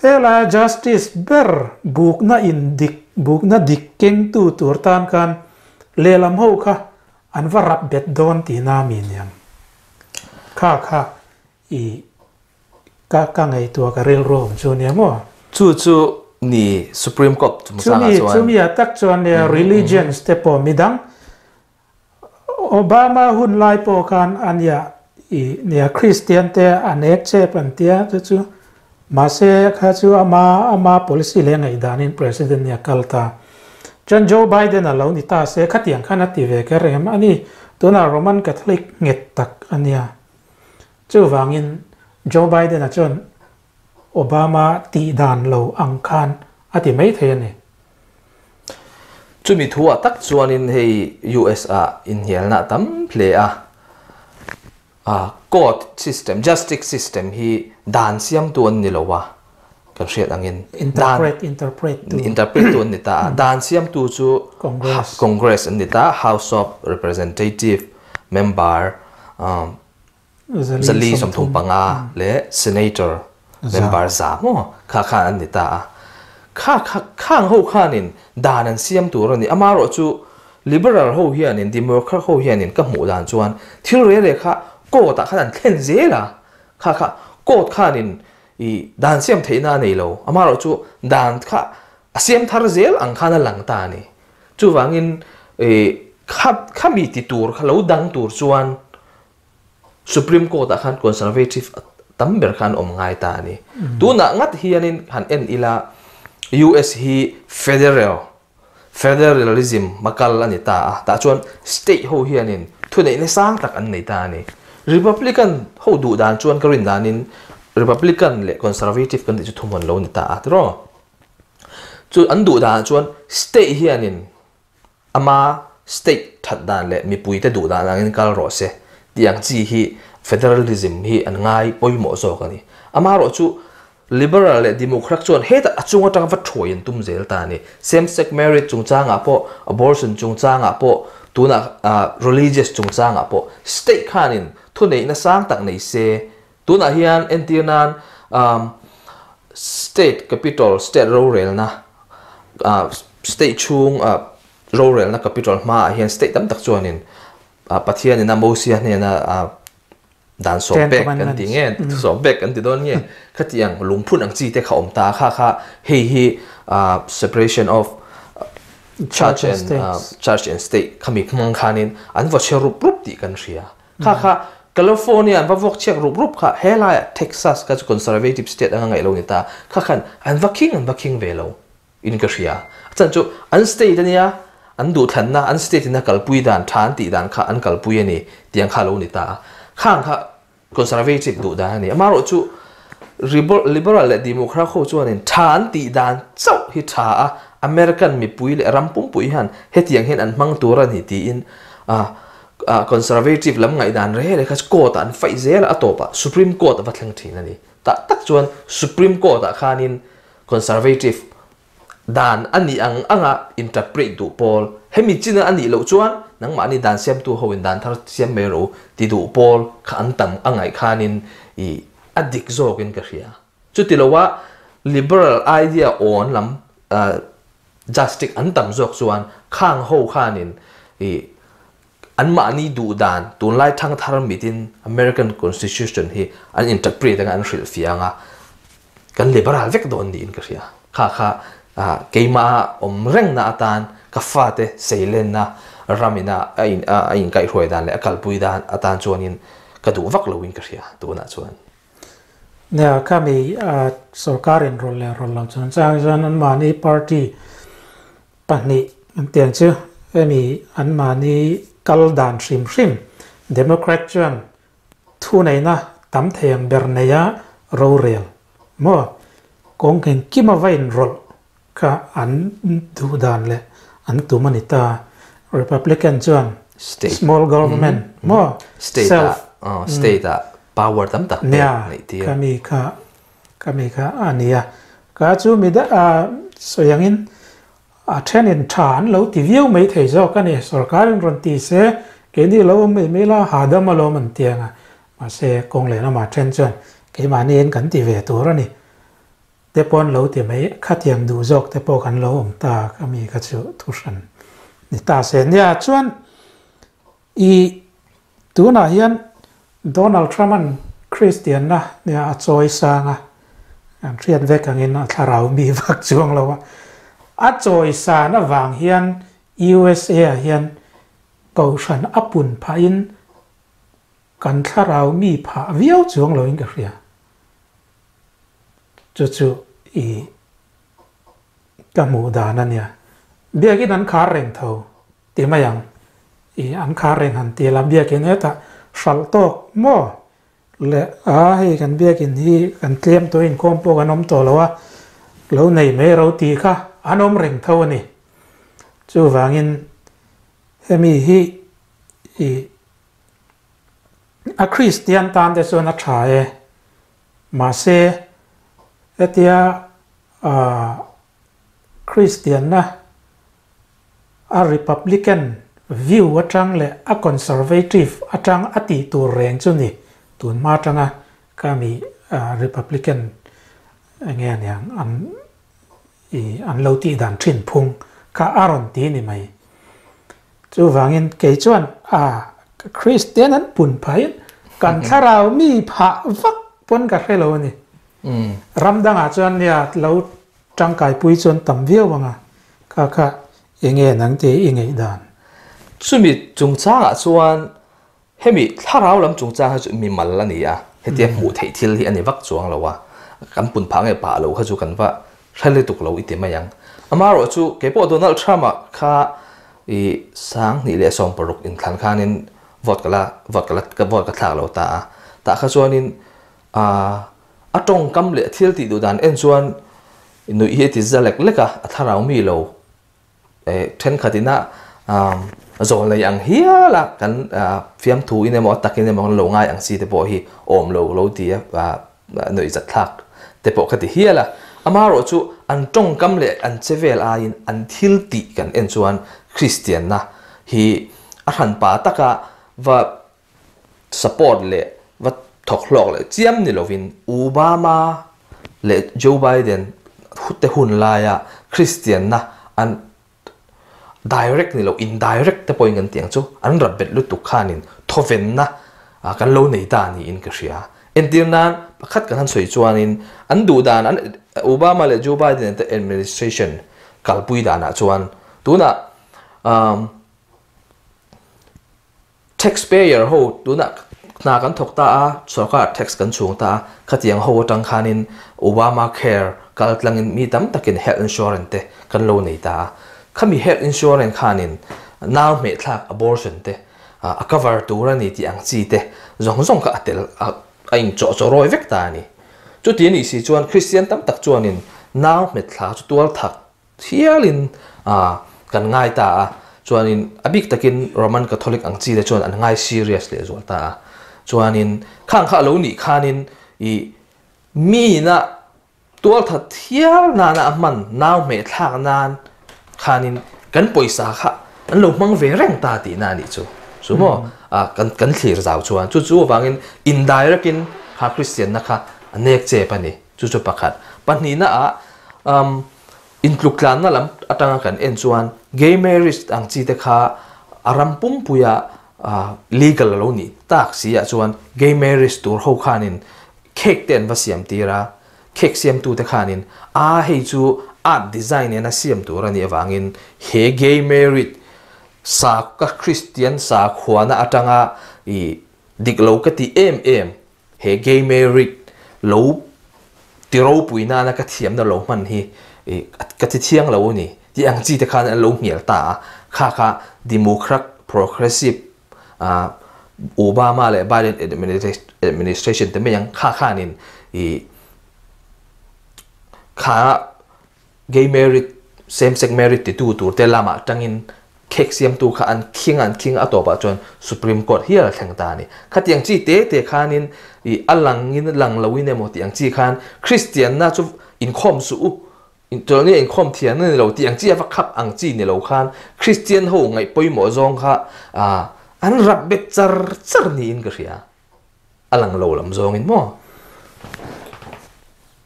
hela justice ber buk na in dik buk na dik keng tu tur tan kan lelam ho kha an va rap bet don ti na mi niang kha kha i ka ka ngai tua ka rel rom chu nia mo chu chu ni Supreme Court chu sa chuan chu mi atak chuan ne religions te po midang Obama hun lai po khan anya i nia Christian te anek che pantia chu chu ma se kha chu ama ama policy le ngai danin president nia kalta chan Joe Biden a lo ni ta se khatiang khana ti ve ka rem ani tuna Roman Catholic nget tak ania chu wangin Joe Biden a chon Obama ti dan lo ang khan ati mai thei ani chu mi thua tak chuanin hei USA in hialna tam hle a court system justice system hi dan siam tu an ni lowa kan hriat angin interpret tu an ni ta dan siam tu chu Congress an ni ta House of Representative member zali somthum panga le senator member za mo kha kha an ni ta kha kha khang ho khanin dan an siam tur ani amaro chu liberal ho hianin democrat ho hianin ka hmu dan chuan thil re re kha court a khan an thlen zela kha kha court khanin i dan siam theina nei lo amaro chu dan kha siam thar zel ang khana lang ta ni chu wangin e kha kha mi ti tur kha lo dang tur chuan Supreme Court a khan conservative tamber khan om ngai ta ni tuna ngat hianin han en ila US hi federalism makal ani ta ta chuan state ho hianin thunei ne sang tak an nei ta ni Republican ho du dan chuan ka rin danin Republican le conservative kan ti chu thumon lo ni ta atro chu an du dan chuan state hianin ama state that dan le mi pui te du dan angin kal ro se tiang chi hi federalism hi an ngai poimo zo ka ni ama ro chu liberal le democrat chuan heta achunga tang va thoin tum zel ta ni same sex marriage chungchanga po abortion chungchanga po tuna religious chungchanga po state khanin thunei na sang tak nei se tuna hian entirnan state capital state rorel na state chung rorel na capital ma hian state tam tak chuanin Pathian ina Mosia hne na dan so bek kan ti nge so bek kan ti don nge khatiang lungphun ang chi te kha om ta kha kha hei hi separation of church and church and state khami khmang khanin an va che rup rup ti kan ria kha kha California an va vok chek rup rup kha helai Texas ka conservative state anga ngai lo ni ta kha khan an va king ve lo in ka ria chan chu an state ania an du than na an state na kalpui dan than ti dan kha an kalpui ani tiang kha lo ni ta khang kha conservative du dan ani amaro chu liberal le democrat ho chuanin than ti dan chau hi tha a American mi pui le rampum pui han hetiang hen an mang tur ani ti in a conservative lam ngai dan re le kha court an fai zel atopa Supreme Court va thleng thin ani ta tak chuan Supreme Court a khanin conservative dan ani ang anga interpret du pol hemi china ani lo chuan nangma ani dan siam tu ho in dan thar siam me ro ti du pol kha an tam angai khanin i adik zokin ka ria chu ti lowa liberal idea awn lam justice an tam zawk chuan khang ho khanin i anmahni duh dan tunlai thangthar mitin American Constitution hi an interpret anga an hrilhfiah anga kan liberal vek dawn niin ka hria. Kha kha keimah awm rengna atan ka fate seilenna ramina a in a inkaihhruai dan leh a kalpui dan atan chuanin ka duh vak loin ka hria tunah chuan. Nia, khami sorkar inrawlh leh rawlh loh chuan chang chuan anmahni party pahnih an tiang chu hemi anmahni kal dan hrim hrim Democrat chuan thuneihna tam thei ang ber neia rorel maw kawng engkim a va inrawlh kha an duh dan leh an tum a ni ta. Republican chuan small government maw self state ah power tam tak pek neih tir. Nia, khami kha khami kha a ni a. Ka chu mi sawi angin a thenin tha an lo ti viau mai thei zawk a ni. Sorkarin rawn ti se keini lo awm mai mai la hahdam alawm an ti ang a. Mahse kawng leh lamah then chuan keimahniin kan ti ve tur a ni. Te pawn lo ti mai, khatiang duh zawk te pawh kan lo awm ta ka mi kha chu thu hran ni ta se. Nia chuan i tunah hian Donald Trump-a'n Kristianna nia a chawi sang a, kan hriat vek angin a thlarau mi vak chuang lo a, a chawi san avang hian USA-ah hian kohhran a pun phahin kan thlarau mi phah viau chuang loin ka hria. Chu chu i ka hmuh dan a nia. Biakin an khar reng tho ti mai ang. I an khar reng han ti la biakin hetah hralh tawk maw le a hei kan biakin hi kan tlem tawh inkhawm pawh kan awm tawh lo a, lo nei mai ro tih kha an awm reng tho a ni. Chuvangin hemi hi i A Kristian tan te chuan a tha e. Mahse, hetia Kristianna a Republican view atang leh a Conservative atang a tih tur reng chu ni tun hma atanga ka mi Republican enge aniang an i an lo tih dan thin phung kha a rawn ti ni mai. Chuvangin kei chuan a Kristian an pun phahin kan thlarau mi phah vak pawn ka hre lo a ni. Ram dangah chuan nia lo tangkaipui chuan tam viau ang a, kha kha enge nang te i ngaih dan? Chumi chungchangah chuan Hemi thlarau lam chungchang hi chu mimal a ni a, hetia hmuh theih thil hi a ni vak chuang lo a, kan pun phah nge pah lo kha chu kan va hre lutuk lo i ti mai ang. Amaherawh chu keipawh Donald Trump-a kha i 2016 inthlan khanin vote ka la vote ka la ka vote ka thlak lo ta a, tah kha chuanin a tawngkam leh thil tih duh dan en chuan nuih hi a ti za lek lek a, a thlarau mi lo Thenkhat ina zawl nei ang hial a kan fiamthu in emaw a takin emaw kan lo ngai ang chi te pawh hi awm lo lo ti a nuih zat thlak te pawh ka ti hial a. Amaherawh chu an tawngkam leh an che vel aiin an thil tih kan en chuan Kristianna hi a hranpa taka va support leh va thawk hlawk leh chiam ni lovin Obama leh Joe Biden te hun laia Kristianna an direct ni lo indirect te pawhin kan tih ang chu an rap bet lutuk khanin thawvenna kan lo nei ta niin ka hria. Entir nan pakhat kan han sawi chuanin an duh dan an Obama leh Joe Biden te administration kalpui danah chuan tunah Taxpayer ho tunah hna kan thawk ta a, sorkar tax kan chhung ta a, khatiang ho atang khanin Obamacare kal tlangin mi tam takin health insurance te kan lo nei ta a. Khami health insurance khanin nau hmehthlak abortion te a cover tur a ni tih ang chi te zawng zawng kha a tel a inchawh chaw rawi vek ta a ni. Chuti a nih si chuan Kristian tam tak chuanin nau hmethlak chu tualthak Thialin kan ngai ta a, chuanin a bik takin Roman Catholic ang chi te chuan an ngai serious leh zual ta a. Chuanin khang kha a lo nih khanin i miina tualthat thial nana a hman nau hmeh thlak nan khanin kan pawisa kha an lo hmang ve reng ta tihna a nih chu. Chu maw kan kan thlir zau chuan chu chu avangin indirect in kha Kristianna kha a nek chep a ni. Chu chu pakhat. Pahnih na ah um intluk tlan na lam atanga kan en chuan gay marriage ang chi te kha a ram pumpuia legal lo ni tak si ah chuan gay marriage tur ho khanin cake te an va siam tir a, cake siam tu te khanin a hei chu art design ena siam tur ani awangin he gay marriage sa ka Christian sa khuana atanga i dik lo ka ti em em he gay marriage lo tiro puina na ka thiam na lo man hi ka ti thiang lo ni ti ang chi te khan an lo ngial ta kha kha Democrat progressive Obama le Biden administration te meyang kha khanin i kha gay marriage same sex marriage ti tu tur te lama tangin khek siam tu kha an khing atopa chuan Supreme Court hial thleng ta ni khatiang chi te te khanin i alang in lang loin emaw ti ang chi khan Christian na chu in khom su in to ni in khom thian ni lo ti ang chi ava khap ang chi ni lo khan Christian ho ngai poimo zong kha a an rap bet char char ni in ka ria alang lo lam zong in mo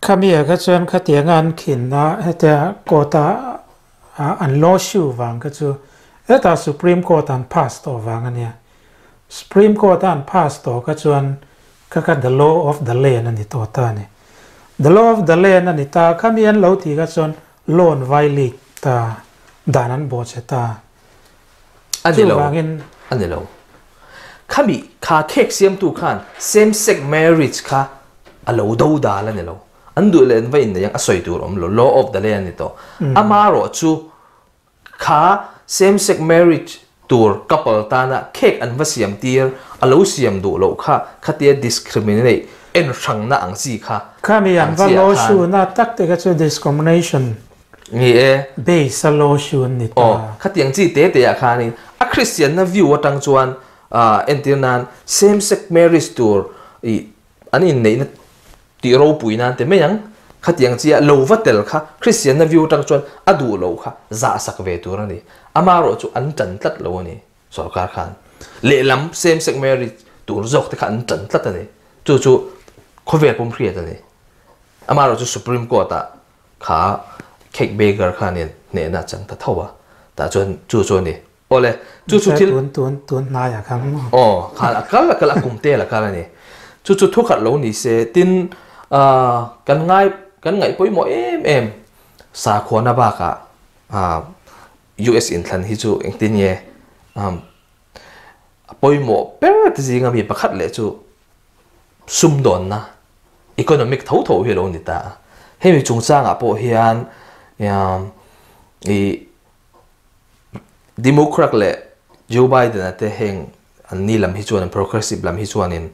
khamia kha chuan khatiang an khin na heta kota an law shu wang ka chu eta Supreme Court an pass to wang ania Supreme Court an pass to ka chuan ka ka the law of the land ani to ta ni the law of the land ani ta khamian lo ti ka chuan loan violate ta danan bo che ta ani lo ani lo khami kha khek siam tu khan same sex marriage kha alo do da la ni lo an du len vai in yang asoi tur om lo law of the land ni to amaro chu kha same sex marriage tur couple ta na khek an va siam tir alo siam du lo kha khatia discriminate en rang na ang chi kha khami an va law shu na tak te ka chu discrimination ni e base a law shu ni ta khatiang chi te te ya kha ni a Christian na view atang chuan entir nan same sex marriage tur i an in nei na ti ro pui nan te meyang khatiang chi lo vatel kha Christian na view tang chuan adu lo kha za sak ve tur ani amaro chu an tan tlat lo ani sarkar khan le lam same sex marriage tur zok te kha an tan tlat ani chu chu khovel pum khriat ani amaro chu Supreme Court a kha cake baker khan ne na chang ta thawa ta chuan chu chu ni ole chu chu thil tun tun na ya khang o kha akal akal akum te la kal ani chu chu thu khat lo ni se tin kan ngai poi mo em em sa khona ba ka US in thlan hi chu engtin ye poi mo per ti zinga mi pakhat le chu sum don na economic tho tho hi lo ni ta hemi chungchang a po hian i Democrat le Joe Biden ate heng an ni lam hi chuan progressive lam hi chuanin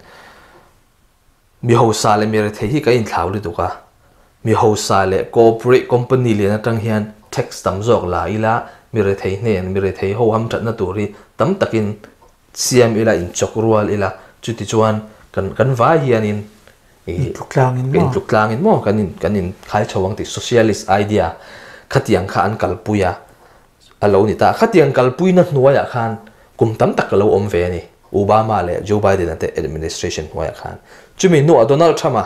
mi ho sa le mi re the hi ka in thlau lu tu ka mi ho sa le corporate company le na tang hian tax tam zok la ila mi re thei hnen mi re thei ho ham that na turi tam takin siam ila in chok rual ila chuti chuan kan kan va hian in tluk tlang in mo kan in khai chawang ti socialist idea khatiang kha an kalpuya alo ni ta khatiang kalpui na hnuaya khan kum tam tak lo om ve ni Obama le Joe Biden ate administration hnuaya khan chumi nu Donald Trump a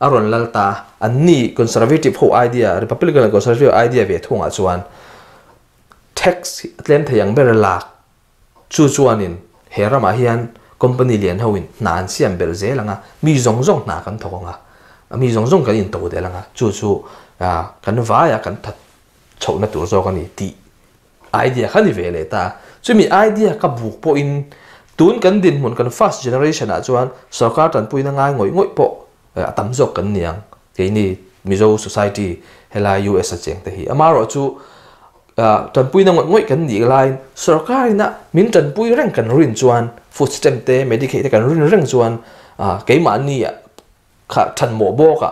aron lalta anni conservative ho idea Republican conservative idea ve thunga chuan tax tlem theyang ber lak chu chuanin herama hian company lian hoin nan siam bel zelanga mi zong zong na kan thonga mi zong zong kan in to de langa chu chu kan vaya kan that chona tur zo kan ni ti idea khani ve le ta chumi idea ka buk po in tun kan din mun kan first generation a chuan sarkar tan puina ngai ngoi ngoi po atam jok kan niang ke ni Mizo society hela US a cheng te hi amaro chu tan puina ngoi ngoi kan ni line sarkar na min tan pui reng kan rin chuan food stamp te Medicaid te kan rin reng chuan keima ni kha than mo bok a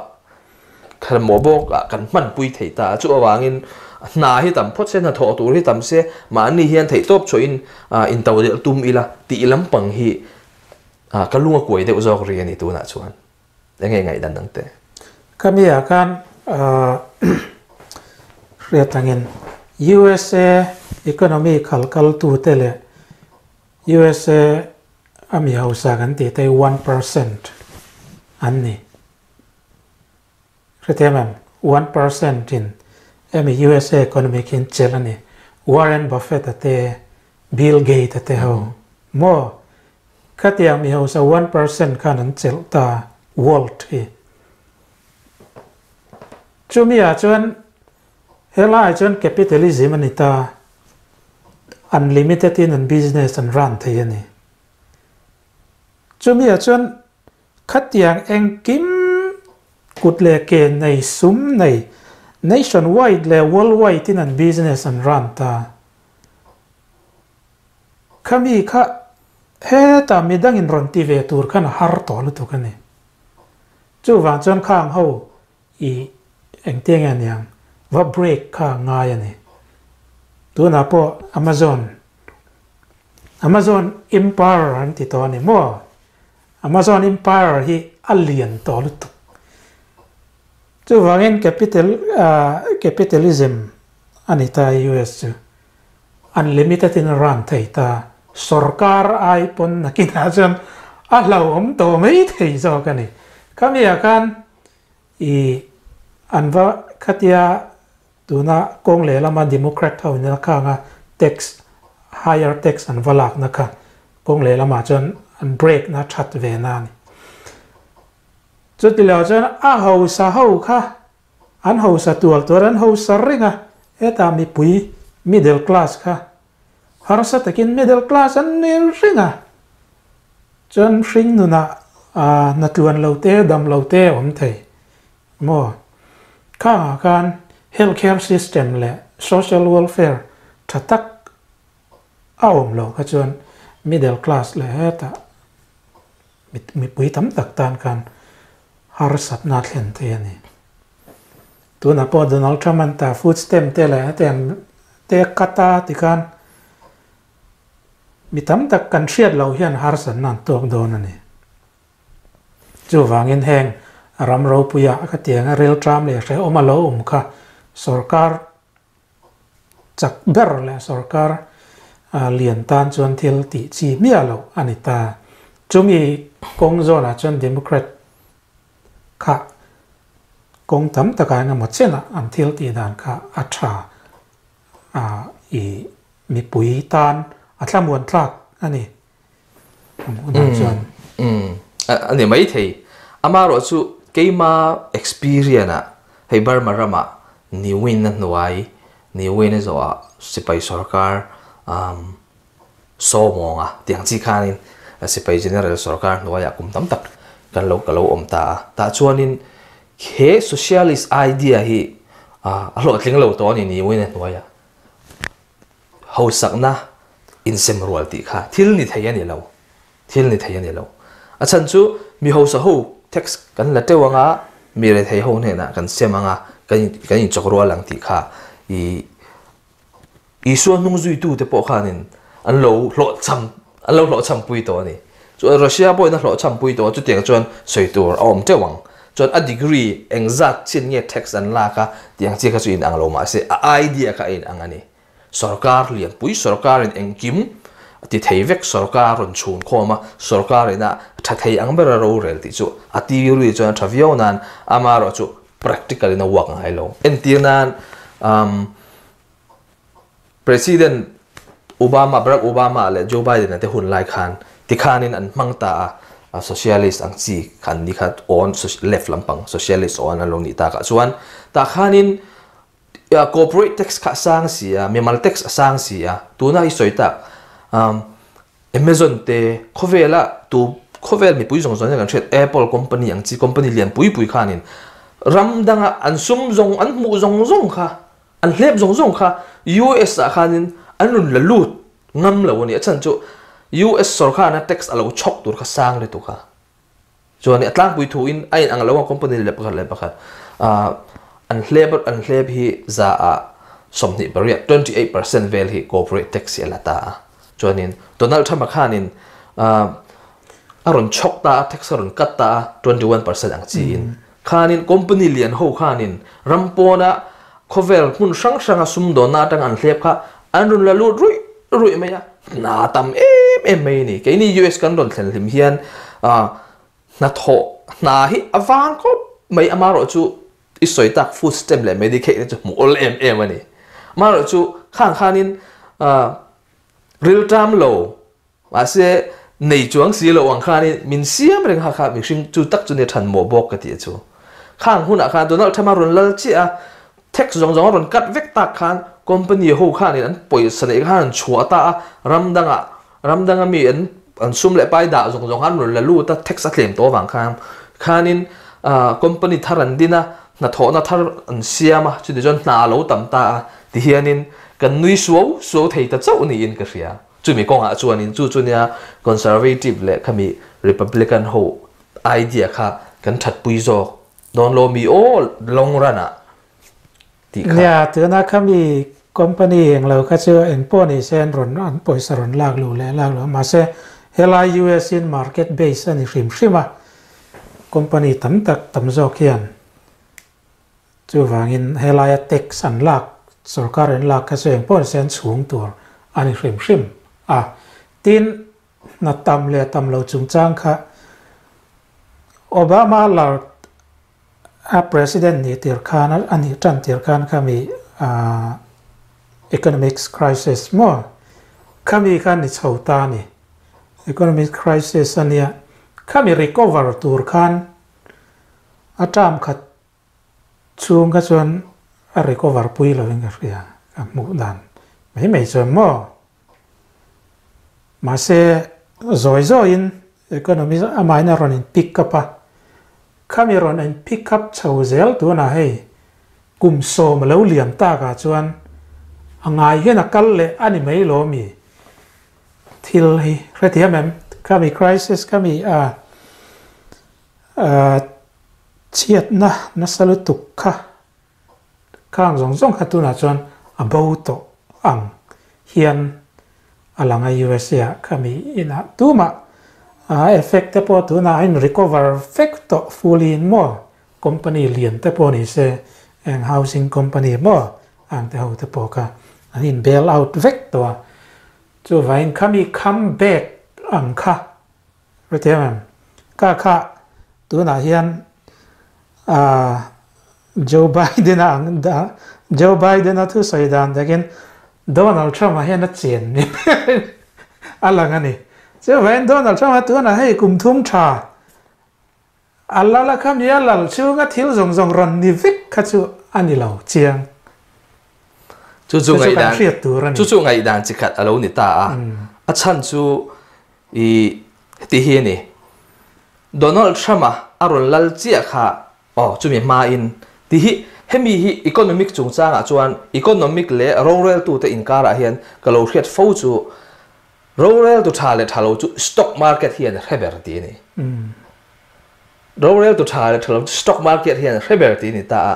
khan mo bok a kan man pui thei ta chu awangin na hi tam phot se na tho tur hi tam se ma ni hian thei top choin in to del tum ila ti lam pang hi kalunga kuai deuh zawk ri ani tu na chuan ngai ngai dan dang te kamia kan riatangin USA economy khalkal tu te le USA ami hausa kan ti te 1% an ni ritemem 1% in hemi USA economy khi an chelh a ni. Warren Buffett a te, Bill Gates a te ho maw? Khatiang mi hausa 1% khan an chelh ta world hi. Chumi ah chuan helaiah chuan capitalism a ni ta, unlimited in an business an run thei a ni. Chumi ah chuan Khatiang engkim kut leh ke nei, sum nei, nation wide leh world wide in an business an run ta. Khami kha hetah midangin rawn ti ve tur khan a har tawh lutuk a ni. Chuvang chuan khang ho i engtiang nge aniang va break kha a ngai a ni. Tunah pawh Amazon, Amazon Empire an ti tawh a ni maw? Amazon Empire hi a lian tawh lutuk. Chuvangin capital capitalism a ni ta US chu. Unlimited in a run thei ta. Sorkar ai pawn nakinah chuan a hlauhawm tawh mai thei zawk a ni. Khami ah khan i an va khatia tuna kawng lehlama Democrat ho in a khanga tax higher tax an va lakna kha kawng lehlamah chuan an break na that ve na a ni. Chuti lo chuan a hausa ho kha an hausa tual tual an hausa reng a, hetah mipui middle class kha harsa takin middle class an ni reng a, chuan hring nunah hna tluan lo te dam lo te a awm thei maw? Khangah khan health care system leh social welfare tha tak a awm loh kha chuan middle class leh hetah mipui tam tak tan khan harsatna a thlen thei a ni. Tunah pawh Donald Trump an ta food stamp te leh hetiang te cut a ti khan mi tam tak kan hriat loh hian harsatna an tawk dawn a ni. Chuvangin heng ram ropuia khatianga rilṭam leh hrehawm a lo awm kha sorkar Chak ber leh sorkar lian tan chuan thil tih chi hmiah loh a ni ta. Chumi kawng zawnah chuan Democrat kha kawng tam takah engemaw chenah an thil tih dan kha a tha a, i mipui tan a thlamuan tlak a ni. Hunah chuan. Umm a ni maithei. Amaherawhchu keima experience ah hei Burma ramah Niwin a hnuai, Niwin a zawhah sipai sorkar umm Sawmawnga tiang chi khanin sipai general sorkar hnuaiah kum tam tak kan lo ka lo awm ta a. Tah chuanin he socialist idea hi a hlawhtling lo tawh a ni Niwin a hnuaiah. Hausakna insem rual tih kha thil ni thei a ni lo, thil ni thei a ni lo. A chhan chu mi hausa ho tax kan la teuh anga mi rethei ho hnenah kan sem anga kan kan inchawk rual ang tih kha i Isua hnung zuitute pawh khanin an lo hlawhchham an lo hlawhchhampui tawh a ni. Chuan Russia pawhin a hlawhchhampui tawh a, chutiang chuan sawi tur a awm teuh ang. Chuan a degree engzat chin nge tax an lak a tih ang chi kha chu inang lo mahse a idea kha a inang a ni. Sorkar lianpui sorkarin engkim a ti thei vek sorkar rawn chhun khawm a, sorkar ina tha thei ang bera rorel tih chu a theory chuan a tha viau nan amaherawh chu practical in a work ngai lo. Entir nan umm President Obama, Barack Obama leh Joe Biden-a te hun lai khan tikhanin an hmang ta a, a socialist ang chi khan ni kha awn left lampang socialist awn an lo nih takah chuan tah khanin corporate tax kha a sang si a, mimal tax a sang si a, tuna i sawi tak Amazon te khawvela tu khawvel mipui zawng zawng hian kan hriat Apple company ang chi company lian pui pui khanin ram danga an sum zawng an hmuh zawng zawng kha An hlep zawng zawng kha US ah khanin an rawn la lut ngam lo a ni. A chhan chu US sorkarna tax a lo chhawk tur kha sang lutuk a. Chuan a tlangpui thu in a in ang lo a company leh pakhat leh pakhat an hlep an hlep hi za ah 28, 28% vel hi corporate tax hi a la ta a. Chuanin Donald Trump-a khanin a rawn chhawk ta a, tax a rawn cut ta a, 21% ang chi in. Khanin company lian ho khanin ram pawna khawvel hmun hrang hranga sumdawnna atanga an hlep kha an rawn la lut ruih ruih mai a, hna tam em em mai a ni. Keini US kan rawn thlen hlim hian hnathawh hna hi a vang khawp mai, amaherawhchu I sawi tak food stamp leh Medicaid te chu hmuh awl em em a ni. Amaherawhchu khang khanin rilṭam lo mahse nei chuang si lo ang khanin min siam reng kha kha mihring chu tak chu nia ṭhan mawh bawk ka tih chu. Khang hunah khan Donald Trump a rawn lal chiah a, tax zawng zawng a rawn cut vek tak khan company ho khanin an pawisa neih khan an chhuah ta a, ram dangah ram danga mi an an sum leh pai dah zawng zawng khan rawn la lut a, tax a tlem tawh avang khan khanin company thar an din a, hnathawhna thar an siam a, chuti chuan hna a lo tam ta a, tihianin kan nui suau suau thei ta chauh niin ka hria. Chumi kawngah chuanin chu chu nia Conservative leh khami Republican ho idea kha kan thatpui zawk dawn lo mi aw long run ah tih kha. Nia, tuna khami company eng lo kha chu eng pawh ni se an rawn an pawisa rawn lak luh leh lak luh mahse helai US in market base a ni hrim hrim a, company tam tak tam zawk hian chuvangin helaia tax an lak sorkar an lak kha chu eng pawh ni se an chhung tur a ni hrim hrim a, tin hna tam leh tam lo chungchang kha Obama lar A president nih tir khan a nih tan tir khan khami economics crisis maw khami khan ni chho ta a ni. Economic crisis a nia khami recover tur khan a term khat chhung kha chuan a recover pui lovin ka hria ka hmuh dan mai mai chuan maw. Mahse zawi zawiin economy amahin a rawn in pick up a, khami rawn in pick up chho zel tunah hei kum sawm a lo liam takah chuan a ngai hian a kal leh a ni mai lo mi thil hi hrethiam em? Khami crisis khami a chhiatna nasa lutuk kha Khang zawng zawng kha tunah chuan a bo tawh ang hian a lang a USA ah khami inah tumah a effect te pawh tunah a in recover vek tawh fully in maw company lian te pawh ni se eng housing company maw ang te ho te pawh kha an in bail out vek tawh a chuvangin khami come back ang kha hrethiam em ka kha tunah hian ah Joe Biden a ang da Joe Biden a thusawi dan takin Donald Trump a hian a chen ni ber a lang a ni. Chuvangin Donald Trump a tunah hei kum thum tha a lal a khami a lal chhunga thil zawng zawng rawn ni vek kha chu a ni lo chiang. Chu chu ngaihdan chu chu ngaihdan chi khat a lo ni ta a. A chhan chu i heti hi a ni. Donald Trump a a rawn lal chiah kha Aw, chumi hmain ti hi hemi hi economic chungchangah chuan economic leh roreltute inkarah hian ka lo hriat fo chu roreltu tha leh tha lo chu stock market hian a hre ber ti a ni. Roreltu tha leh tha lo chu stock market hian a hre ber ti a ni ta a.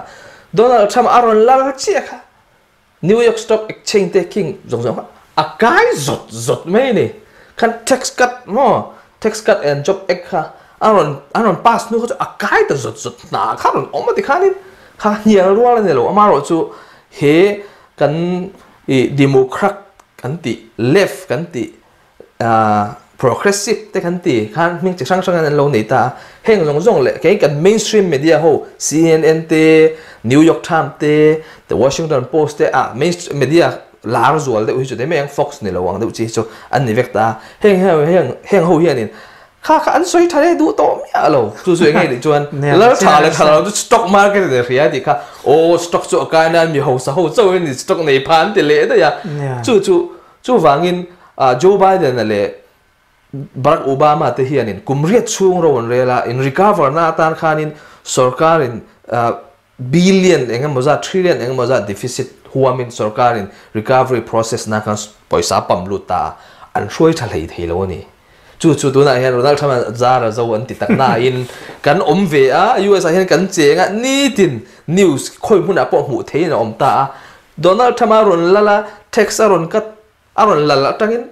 Donald Trump a rawn lar chiah kha New York Stock Exchange te king zawng zawng kha a kai zawt zawt mai a ni. Khan tax cut maw, tax cut and job act kha a rawn an rawn pass hnu kha chu a kai ta zawt zawt hna kha rawn awm a ti khanin kha hnial rual a ni lo. Amaherawhchu he kan ih Democrat kan tih left kan tih Progressive te kan ti khan hming chi hrang hrang an lo nei ta a, heng zawng zawng leh kei kan mainstream media ho CNN te, New York Times te, The Washington Post te ah mainstream media lar zual deuh hi chu te mai ang Fox ni lo ang deuh chi hi chu an ni vek ta a, heng heng heng heng ho hianin kha kha an sawi tha leh duh tawh miah lo chu chu eng nge nih chuan lal tha leh tha lo chu stock market in a hria tih kha aw stock chu a kai nan mi hausa ho chauh in stock nei pha an ti leh daih a chu chu Chuvangin Joe Biden-a leh Barack Obama te hianin kum riat chhung ro an rel a, in recover na atan khanin sorkarin billion eng emaw zat, trillion eng emaw zat deficit huamin sorkarin recovery process na khan pawisa a pump lut ta a, an hruai tha hlei thei lo a ni. Chu chu tunah hian Ronald Trump-a zar a zo an ti tak nain kan awm ve a, US ah hian kan cheng a, nitin news khawi hmunah pawh hmuh theihin a awm ta a, Donald Trump a rawn lal a, tax a rawn cut, a rawn lal atangin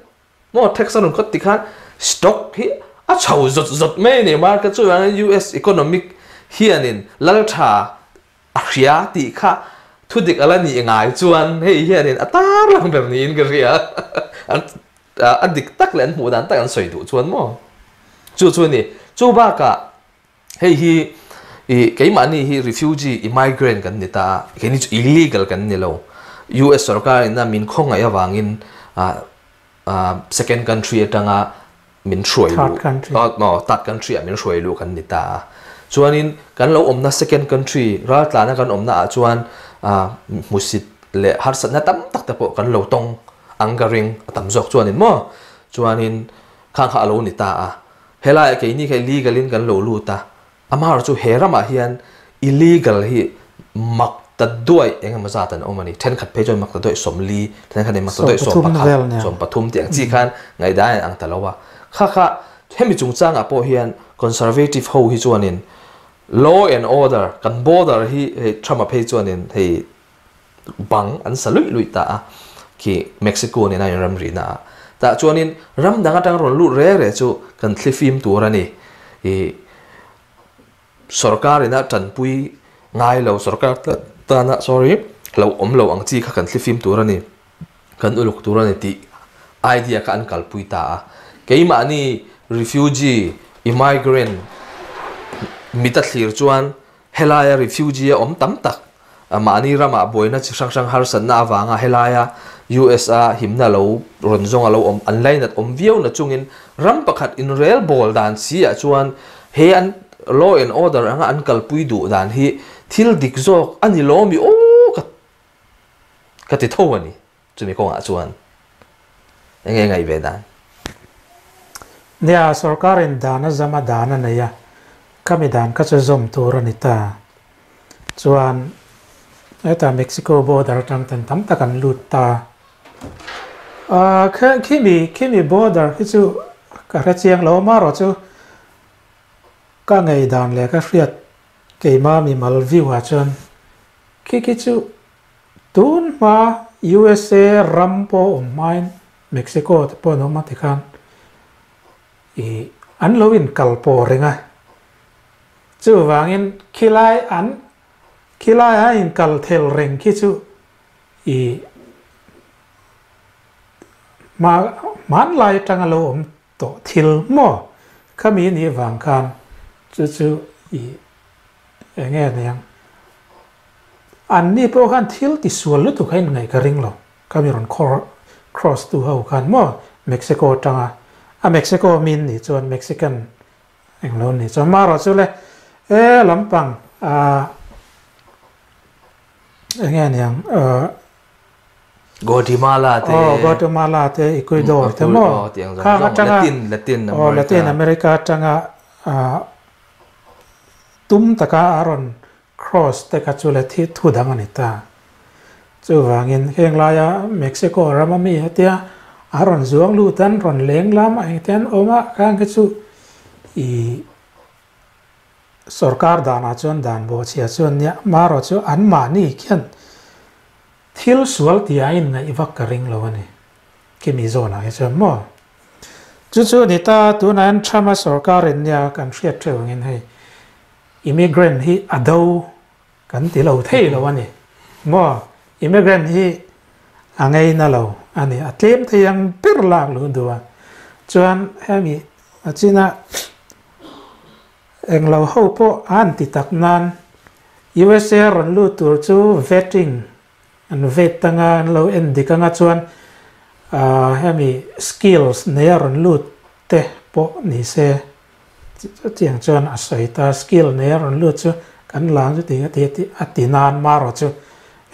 maw tax a rawn cut tikhan stock hi a chho zawt zawt mai a ni. Market chuvangin US economic hianin lal tha a hria tih kha thu dik a la nih ngai chuan hei hianin a tar lang ber niin ka hria. A dik tak leh an hmuh dan tak an sawi duh chuan maw chu chu a ni. Chu bakah Hei hi I keimahni hi refugee, immigrant kan ni ta a, keini chu illegal kan ni lo. US sorkar ina min khawngaih avangin second country atanga min hruai luh, no, third country ah min hruai luh kan ni ta a. Chuanin kan lo awmna second country raltlana kan awmna ah chuan hmusit leh harsatna tam tak te pawh kan lo tawng ang ka ring a tam zawk chuanin maw. Chuanin khang kha a lo ni ta a. Helaiah keini kha illegal in kan lo lut a, Amaherawhchu he ramah hian illegal hi mak ta duaih eng emaw zat an awm a ni. Thenkhat phei chuan mak ta duaih 40, thenkhat in mak ta duaih 11, 13 tih ang chi khan ngaihdan a inang ta lo a. Kha kha hemi chungchangah pawh hian conservative ho hi chuanin law and order kan border hi hei Trump-a phei chuanin hei bang an sa luih luih ta a khi Mexico nena inramrihna ah. Tah chuanin ram dang atang rawn lut re re chu kan thlifim tur a ni. Ih sorkar ina tanpui ngai lo sorkar tana sorry lo awm lo ang chi kha kan thlifim tur a ni. Kan uluk tur a ni tih idea kha an kalpui ta a. Keimahni refugee, immigrant mita thlir chuan Helaia refugee a awm tam tak, mahni ramah buaina chi hrang hrang harsatna avanga helaia US a himna lo rawn zawng a lo awm an lainat awm viau na chungin ram pakhat inrel bawl dan si ah chuan he an law and order anga an kalpui duh dan hi thil dik zawk a ni lo mi aw ka ka ti tho a ni. Chumi kawngah chuan eng nge ngaih ve dan? Nia, sorkarin dan a zam a dan a nei a, khami dan kha chu zawm tur a ni ta. Chuan hetah Mexico border atang ten tam tak an lut ta. Ah, khimi, khimi border khi chu ka hre chiang lo, amaherawhchu ka ngei dan leh ka hriat keima mimal view ah chuan khi khi chu Tun hma USA ram pawh awm hmain Mexico te pawh an awm a tikhan ih an lo inkal pawh reng a. Chuvangin khilai an khilai a inkal thel reng khi chu ih hma hmanlai atanga lo awm tawh thil maw khami nih vang khan chu chu ih eng nge niang Anni pawh khan thil ti sual lutuk a inngaih ka ring lo. Ka mi rawn cross tu ho khan maw Mexico atanga a Mexico min nih chuan Mexican eng lo nih chuan marawh chu le e lampang ah eng nge niang ah Guatemala te aw Guatemala te Ecuador te maw khang atanga aw Latin America atanga ah tum taka a rawn Cross te kha chu le thi thu dang a ni ta. Chuvangin heng laia Mexico rama mi hetia a rawn zuang lut an rawn leng lam a engte an awm a khang khi chu ih sorkar danah chuan dan bawhchhia chuan nia marawh chu anmahni khian thil sual tih a inngaih vak ka ring lo a ni. Khi mi zawnah hi chuan maw? Chu chu a ni ta tunah hian Trump-a sorkarin nia kan hriat theuh angin hei Immigrant hi a do kan ti lo thei lo a ni maw? Immigrant hi a ngeina lo a ni, a tlem thei ang ber lak luh duh a. Chuan hemi a china englo ho pawh a han ti tak nan USA rawn lut tur chu vetting an vet anga an lo en dik anga chuan hemi skills nei a rawn lut te pawh ni se Chutiang chuan a sawi ta, skill nei a rawn lut chu kan lang chu tih a ti a ti nan marawh chu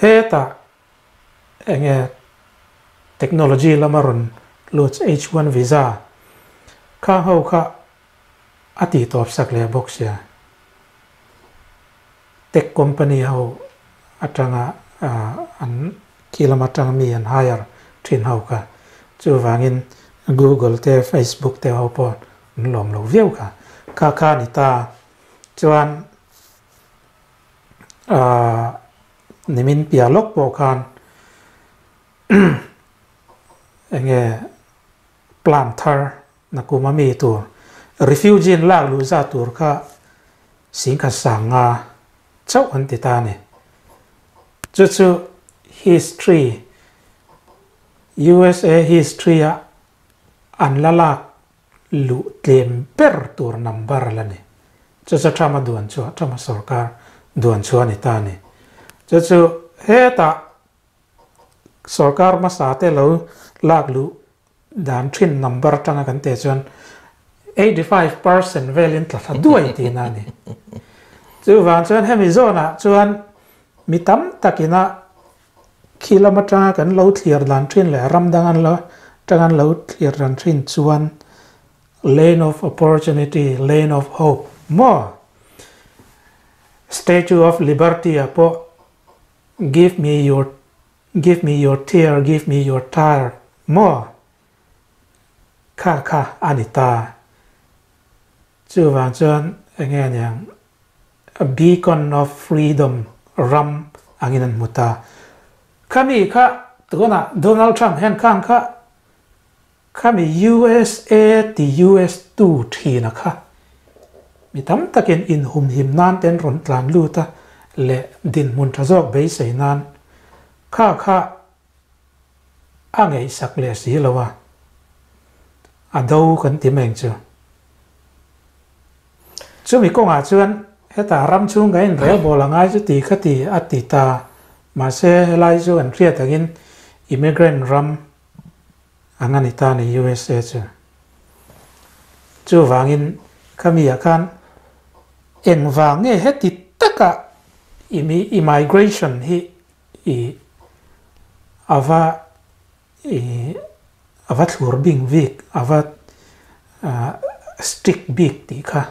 hetah eng nge technology lama rawn lut chu H-1 visa khang ho kha a tih tawp sak leh bawk sia. Tech company ho atanga an khi lam atanga mi an hire thin ho kha chuvangin Google te Facebook te ho pawh an lawm lo viau kha. Kha kha a ni ta chuan ahh nimin piah lawk pawh khan enge plan thar nakum a mi tur refugee an lak luh zat tur kha Singkhat sanga chauh an ti ta a ni. Chu chu history, USA history a an la lak luh tlem ber tur number la ni. Chu chu Trump a duan chu Trump a sorkar duan chu a ni ta a ni. Chu chu hetah sorkar hmasa te lo lak luh dan thin number atanga kan teh chuan 85% velin tla thla duai tihna a ni. Chuvang chuan hemi zawnah chuan mi tam takina khi lam atanga kan lo thlir dan thin leh ram dang an lo atanga an lo thlir dan thin chuan Lane of opportunity, lane of hope maw? Statue of Liberty ah pawh Give me your give me your tear, give me your tire maw? Kha kha a ni ta. Chuvang chuan enge aniang a beacon of freedom ram angin an hmu ta. Khami kha tunah Donald Trump hian khang kha Khami USA ti US tu thin a kha. Mi tam takin inhumhim nan ten rawn tlan lut a leh dinhmun tha zawk beisei nan kha kha a ngaihsak leh si lo a, a do kan ti meng chu. Chumi kawngah chuan hetah ram chhung ka inrel bawl a ngai chu ti kha ti a ti ta, mahse helai chu an hriat angin immigrant ram Ang a ni ta ni USA chu. Chuvangin khami ah khan engvang nge heti taka i immigration hi i ava i ava thlur bing bik ava strict bik tih kha.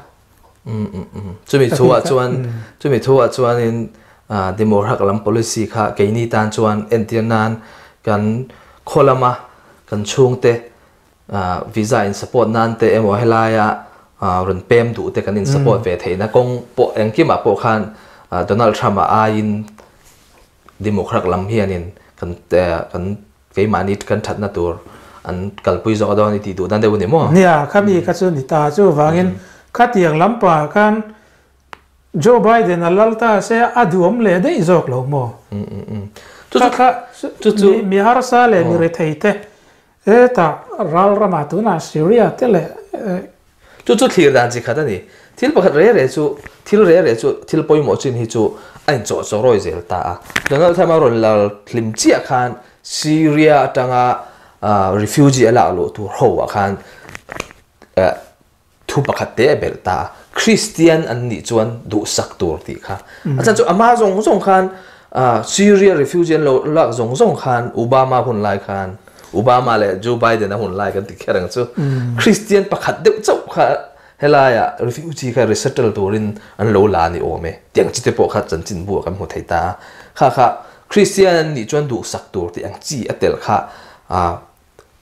Chumi thu ah chuan chumi thu ah chuanin Democrat lam policy kha keini tan chuan entir nan kan khaw lama kan chhungte visa in support nan te emaw helaia rawn pem duh te kan in support ve theihna kawng pawh engkimah pawh khan Donald Trump-a aiin Democrat lam hianin kan kan keimahni kan thatna tur an kalpui zawk dawn i tih duh dan deuh a ni maw? Nia, khami kha chu ni ta chuvangin khatiang lampangah khan Joe Biden a lal ta se a duhawm leh daih zawk lo maw? Kha kha mi harsa leh mi rethei te hetah ral ramah tunah Syria te leh Chu chu thlir dan chi khat a ni. Thil pakhat re re chu thil re re chu thil pawimawh chin hi chu a inchawh chaw rawi zel ta a. Donald Trump a rawn lal hlim chiah khan Syria atanga refugee a lak luh tur ho ah khan Thu pakhat te a belh ta a, Kristian an nih chuan duhsak tur tih kha. A chan chu ama zawng zawng khan Syria refugee an lo lak zawng zawng khan Obama hun lai khan Obama leh Joe Biden a hun lai kan ti kher ang chu. Kristian pakhat deuh chauh kha helaiah refugee kha resettle turin an lo la ni awm e. Tiang chi te pawh kha chanchinbu ah kan hmu thei ta a. Kha kha Kristian an nih chuan duhsak tur tih ang chi a telh kha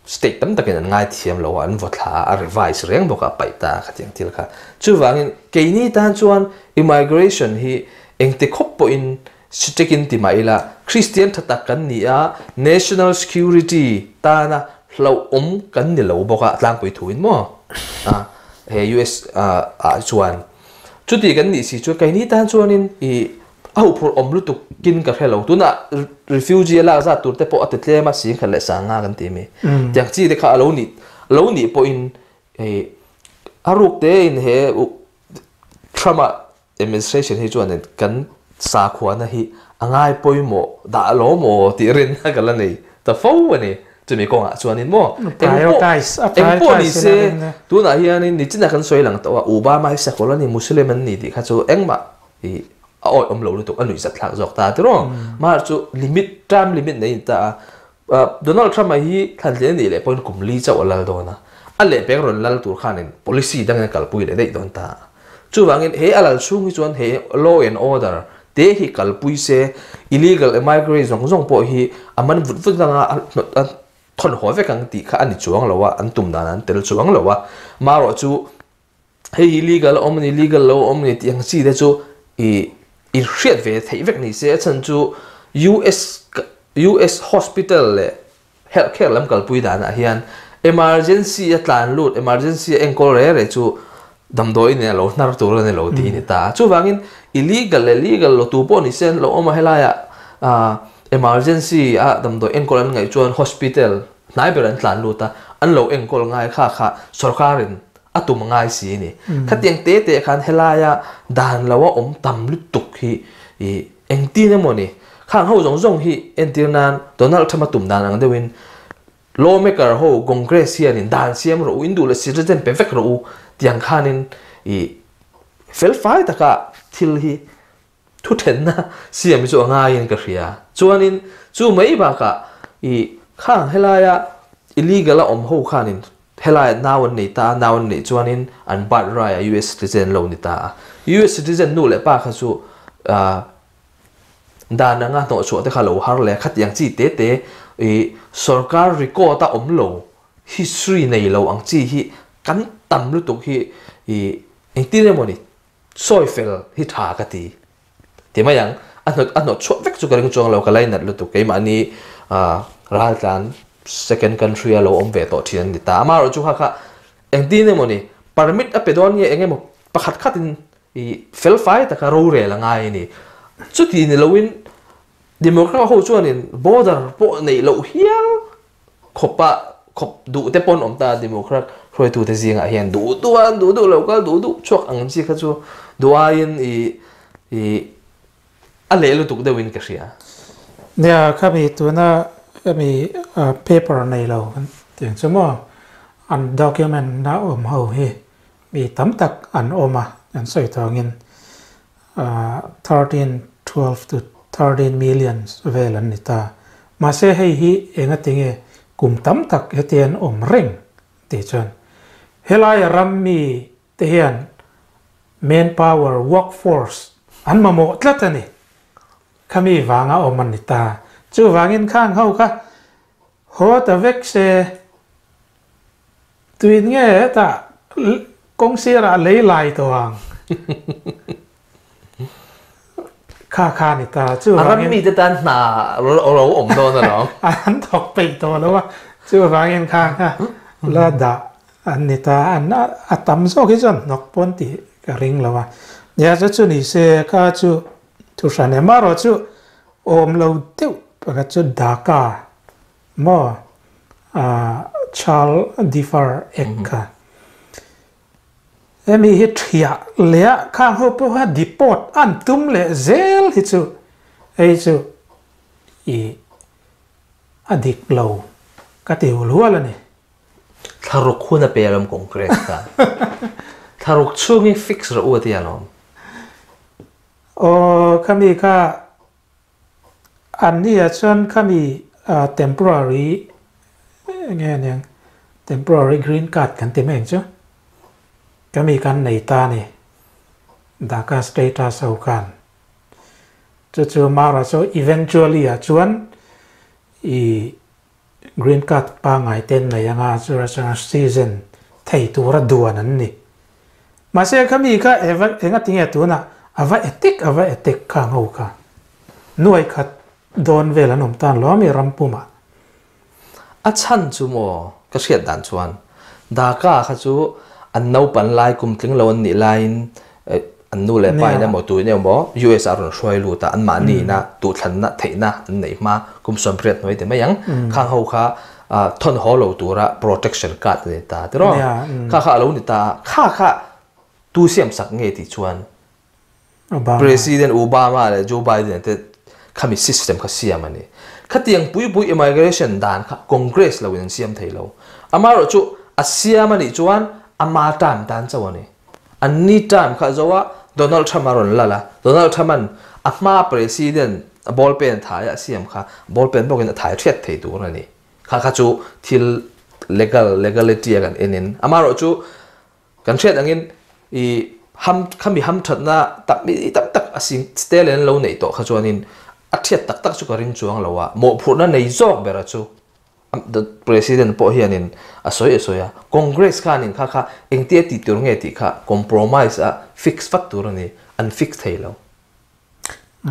State tam takin an ngaithiam lo a, an vaw thla a, a revise reng bawk a, a paih ta a khatiang thil kha. Chuvangin keini tan chuan immigration hi engti khawp pawhin strict in ti mah ila, Christian tha tak kan ni a, national security tana hlauhawm kan ni lo bawk a, tlangpui thuin maw a he US ah chuan. Chuti kan nih si chuan keini tan chuanin i A huphurh awm lutuk kin ka hre lo. Tunah refugee a lak zat tur te pawh a ti tlem a, singkhat leh sanga kan ti mi. Tiang chi te kha a lo nih lo nih pawhin hei a ruk tein he Trump a administration hi chuan kan sakhuana hi a ngai pawimawh dah lo maw tih rinna ka la nei ta fo a ni. Chumi kawngah chuanin maw engpawh ni se tunah hianin nichina kan sawi lang tawh a, Obama hi sakawlh a ni, Muslim an ni tih kha chu engmah i a awih awm lo lutuk a nuih zat thlak zawk ta tiraw mar chu limit term limit nei ta a Donald Trump a hi thlantlin anih leh pawhin kum li chauh a lal dawn a a lehpek rawn lal tur khanin policy dangin a kalpui leh daih dawn ta chuvangin he a lal chhung hi chuan he law and order te hi kalpui se illegal immigrant zawng zawng pawh hi a man vut vut anga a thawn haw vek ang tih kha a ni chuang lo a an tum dan an tel chuang lo a marawh chu hei hi legal a awm a ni legal lo a awm a ni tih ang chi te chu ih in hriat ve theih vek ni se a chhan chu US US hospital leh health care lam kalpui danah hian emergency a tlan lut emergency a enkawl re re chu damdawi nen a lo hnar tur a ni lo tih a ni ta a chuvangin illegal leh legal lo tu pawh ni se an lo awm a helaiah ah emergency a damdawi enkawl an ngaih chuan hospital hnai ber an tlan lut a an lo enkawl ngai kha kha sorkarin. a tum ngai si ni. Khatiang te te khan helaia dan loa awm tam lutuk hi i engtin emaw ni. Khang ho zawng zawng hi entir nan Donald Trump a tum dan ang deuhin lawmaker ho Congress hianin dan siam rawh u, in duh leh citizen pe vek rawh u tiang khanin i fel fai taka thil hi thu thenna siam hi chu a ngaiin ka hria. Chuanin chu mai bakah i khang helaia illegal a awm ho khanin helai nau an nei ta a, nau an neih chuanin an birth right a US citizen lo ni ta a. US citizen nu leh pa kha chu dan anga hnawhchhuah te kha lo har leh khatiang chi te te i sorkar record a awm lo, history nei lo ang chi hi kan tam lutuk hi i engtin emaw ni sawi fel hi tha ka ti. Ti mai ang, a hnawt a hnawt chhuah vek chu ka ring chuang lo, ka lainat lutuk keimahni raltlan second country a lo awm ve tawh thin an ni ta. Amaherawhchu kha kha engtin emaw ni permit a pe dawn nge eng emaw pakhat khatin i fel fai taka rorel a ngai a ni. Chuti ni loin Democrat ho chuanin border pawh neih loh hial khawpa khawp duh te pawh an awm ta a, Democrat hruaitute zingah hian duh duh a, duh duh lo kal duh duh chhuak ang chi kha chu duh aiin i i a leh lutuk deuhin ka hria. Nia, khami tuna hemi paper nei lo kan tih ang chu maw, an document na awm ho hi Mi tam tak an awm a, an sawi tawngin 13, 12 to 13 millions vel an ni ta. Mahse hei hi enga tinge kum tam tak heti an awm reng tih chuan helaia ram mi te hian manpower, workforce, an mamawh tlat a ni. Khami vanga awm an ni ta. Chuvangin khang ho kha haw ta vek se. Tuin nge hetah kawng sirah lei lai tawh ang? Kha kha ni ta chuvangin. A ram mite tan hna ro awm dawn alawm. An thawk peih tawh lo a, chuvangin kha kha la dah an ni ta. An a tam zawk hi chuan hnawk pawn tih ka ring lo a. Nia chu chu ni se kha chu thu hran em erawh chu awm lo deuh pakhat chu Dhaka Maw? Chal differ ek kha. Hemi hi thiah leh a khang ho pawh kha deport an tum leh zel hi chu hei chu i a dik lo ka ti hul hual a ni. Thlaruk hun a pe alawm Congress kha. Thlaruk chhungin fix rawh u a ti alawm. Aw khami kha An ni ah chuan khami temporary nge aniang temporary green card kan ti mai ang chu khami kan nei ta a ni DACA status ho khan chu chu mara chu eventually ah chuan i green card pangai te an nei anga chu chuan citizen thei tura duan an ni Mahse khami kha enga tinge tunah a va etek a va etek kha ngho kha. Nuai khat dawn vel an awm tan lo ami ram pumah. A chhan chu maw ka hriat dan chuan Dhaka kha chu an naupan lai kum tling lo an nih laiin an nu leh pa in emaw tu in emaw US ah a rawn hruai lut a, anmahni ina tuhthlanna theihna an neih hma kum sawmriat hnuai ti mai ang. Khang ho kha thawn haw lo tura protection card a ni ta tiraw? Kha kha a lo ni ta a, kha kha tu siam sak nge tih chuan President Obama leh Joe Biden te khami system kha siam a ni. Khatiang pui pui immigration dan kha Congress lo in an siam thei lo. Amaherawhchu a siam a nih chuan ama term tan chauh a ni. An ni term kha zo a Donald Trump a rawn lal a, Donald Trump an a hma President a ball pen thai a siam kha ball pen bawkin a thai thiat thei tur a ni. Kha kha chu thil legal, legality a kan en in. Amaherawhchu kan hriat angin i ham khami ham thatna tak mi tam tak a sing tel in lo neih tawh kha chuanin a thiat tak tak chu ka ring chuang lo a, mawhphurhna nei zawk ber a chu The President pawh hianin a sawi a sawi a, Congress khanin kha kha engtia tih tur nge tih kha compromise a fix vat tur a ni, an fix thei lo.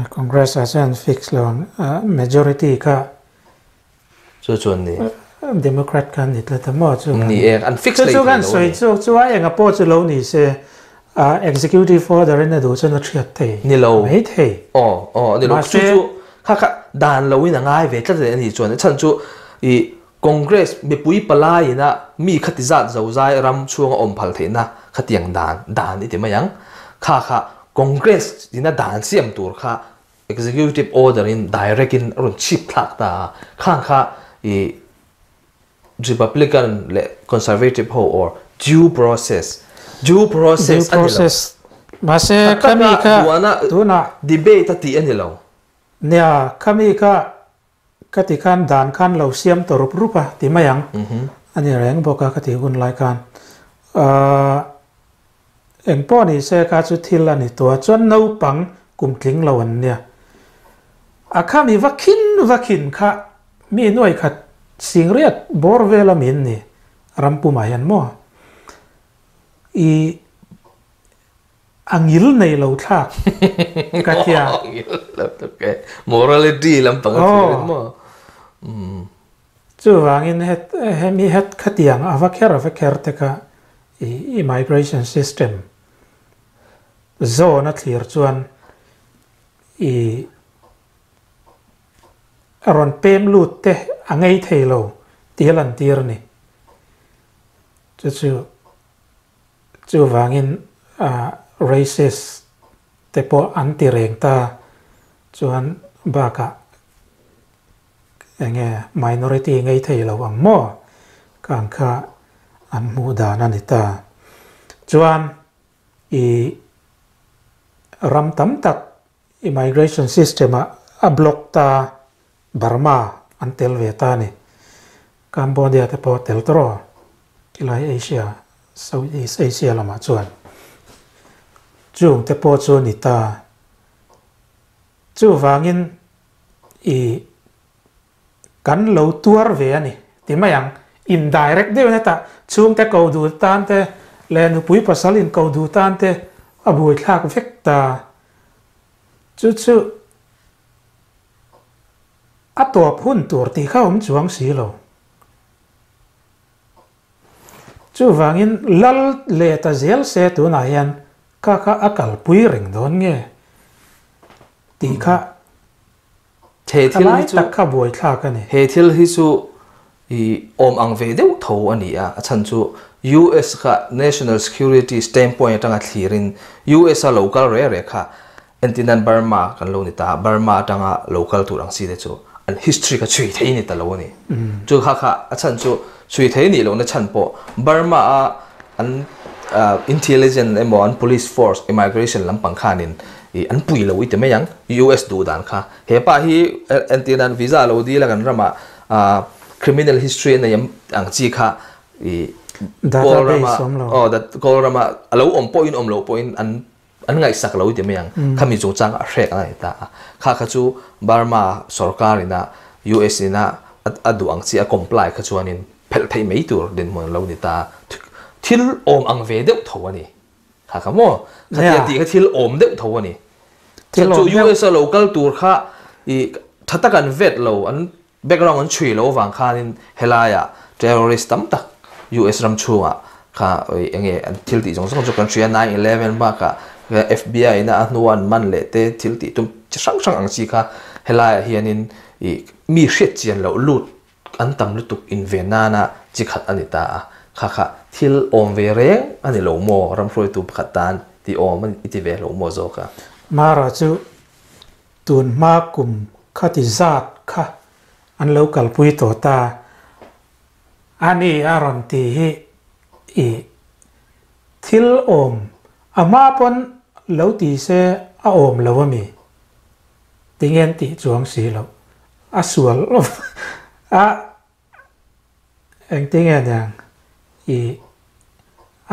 Congress ah chuan fix lo ang, majority kha Chu chuan ni. Democrat kha an ni tlat a maw chu kan. Ni e, an fix thei thei lo a ni. Chu chu kan sawi chu chu a enga pawh chu lo ni se, executive order in a duh chuan a thiat thei. Ni lo. Mai thei. Aw, aw, ni lo. Chu chu kha kha dan lo in a ngai ve tlat a ni chuan a chhan chu i. Congress mipui palai ina mi khati zat zo zai ram chhunga awm phal theihna khatiang dan dan i ti mai ang. Kha kha Congress ina dan siam tur kha executive order in direct in a rawn chip thlak ta a. Khang kha i Republican leh Conservative ho or due process due process a ni lo. Mahse khami kha tunah debate a tih a ni lo. Nia, khami kha ka ti khan dan khan lo siam ta rup rup a ti mai ang. A ni reng bawk a ka tih hun lai khan. Ahh eng pawh ni se kha chu thil a ni tawh a, chuan naupang kum tling lo an nia. A khami va khin va khin kha mi nuai khat singriat bawr vel a min ni ram pumah hian maw i A ngil nei lo thlak ka tia. Morality lampang a thlir maw? Chuvangin het hemi het khatiang a va kher a va kher te kha i immigration system zawn a thlir chuan i rawn pem lut te a ngei thei lo tih a lantir a ni. Chu chu Chuvangin racist te pawh an ti reng ta chuan bakah enge minority ngei thei lo ang maw kang kha an hmuh dan a ni ta. Chuan i ram tam tak immigration system ah a block ta Burma an tel ve ta a ni. Cambodia te pawh tel tawh khilai Asia, South East Asia lamah chuan chung te pawh chu a ni ta. Chuvangin i kan lo tuar ve a ni ti mai ang. Indirect deuhin hetah chhungte ko duh tan te leh nupui pasal in ko duh tan te a buaithlak vek ta. Chu chu A tawp hun tur tih kha awm chuang si lo. Chuvangin lal leh ta zel se tunah hian ka kha a kalpui reng dawn nge tih kha a lai tak kha buaithlak a ni. He thil hi chu i awm ang ve deuh tho a ni a, a chhan chu US kha national security standpoint atanga thlirin US a lo kal reh reh kha Entinan Burma kan lo ni ta, Burma atanga lo kal tur ang si te chu an history kha chhui thei ni ta lo a ni. Chu kha kha a chhan chu chhui thei nih lohna chhan pawh Burma a an intelligent emaw an police force immigration lampang khanin ih an pui lo i ti mai ang US duh dan kha. He pa hi entinan visa lo dil a kan ramah criminal history a nei ang chi kha ih Kawl rama aw Kawl rama a lo awm pawhin awm loh pawhin an An ngaihsak lo i ti mai ang. Khami chungchang a hrek a ni ta a. Kha kha chu Burma sorkar ina US ina a duh ang chi a comply kha chuanin phelh theih mai tur dinhmun a lo ni ta a. Thil awm ang ve deuh tho a ni. Kha kha maw? Khatia tih kha thil awm deuh tho a ni. Chhan chu US a lo kal tur kha i tha tak an vet lo, an Background an chhui lo avang khanin helaiah terrorist tam tak US ram chhungah kha enge an thil tih zawng zawng chu kan hria 9/11 bakah FBI ina a hnua an man leh te thil tih tum chi hrang hrang ang chi kha helaiah hianin ih mi hriat chian loh lut an tam lutuk inven nana chi khat a ni ta a, kha kha thil awm ve reng a ni lo maw ram hruaitu pakhat tan tih awm i ti ve lo maw zawk a. Mara chu Tun hma kum khati zat kha an lo kalpui tawh ta a ni a rawn ti hi i thil awm a hma pawn lo ti se a awm lo a mi? Tinge an tih chuang si loh a sual a engtinge niang i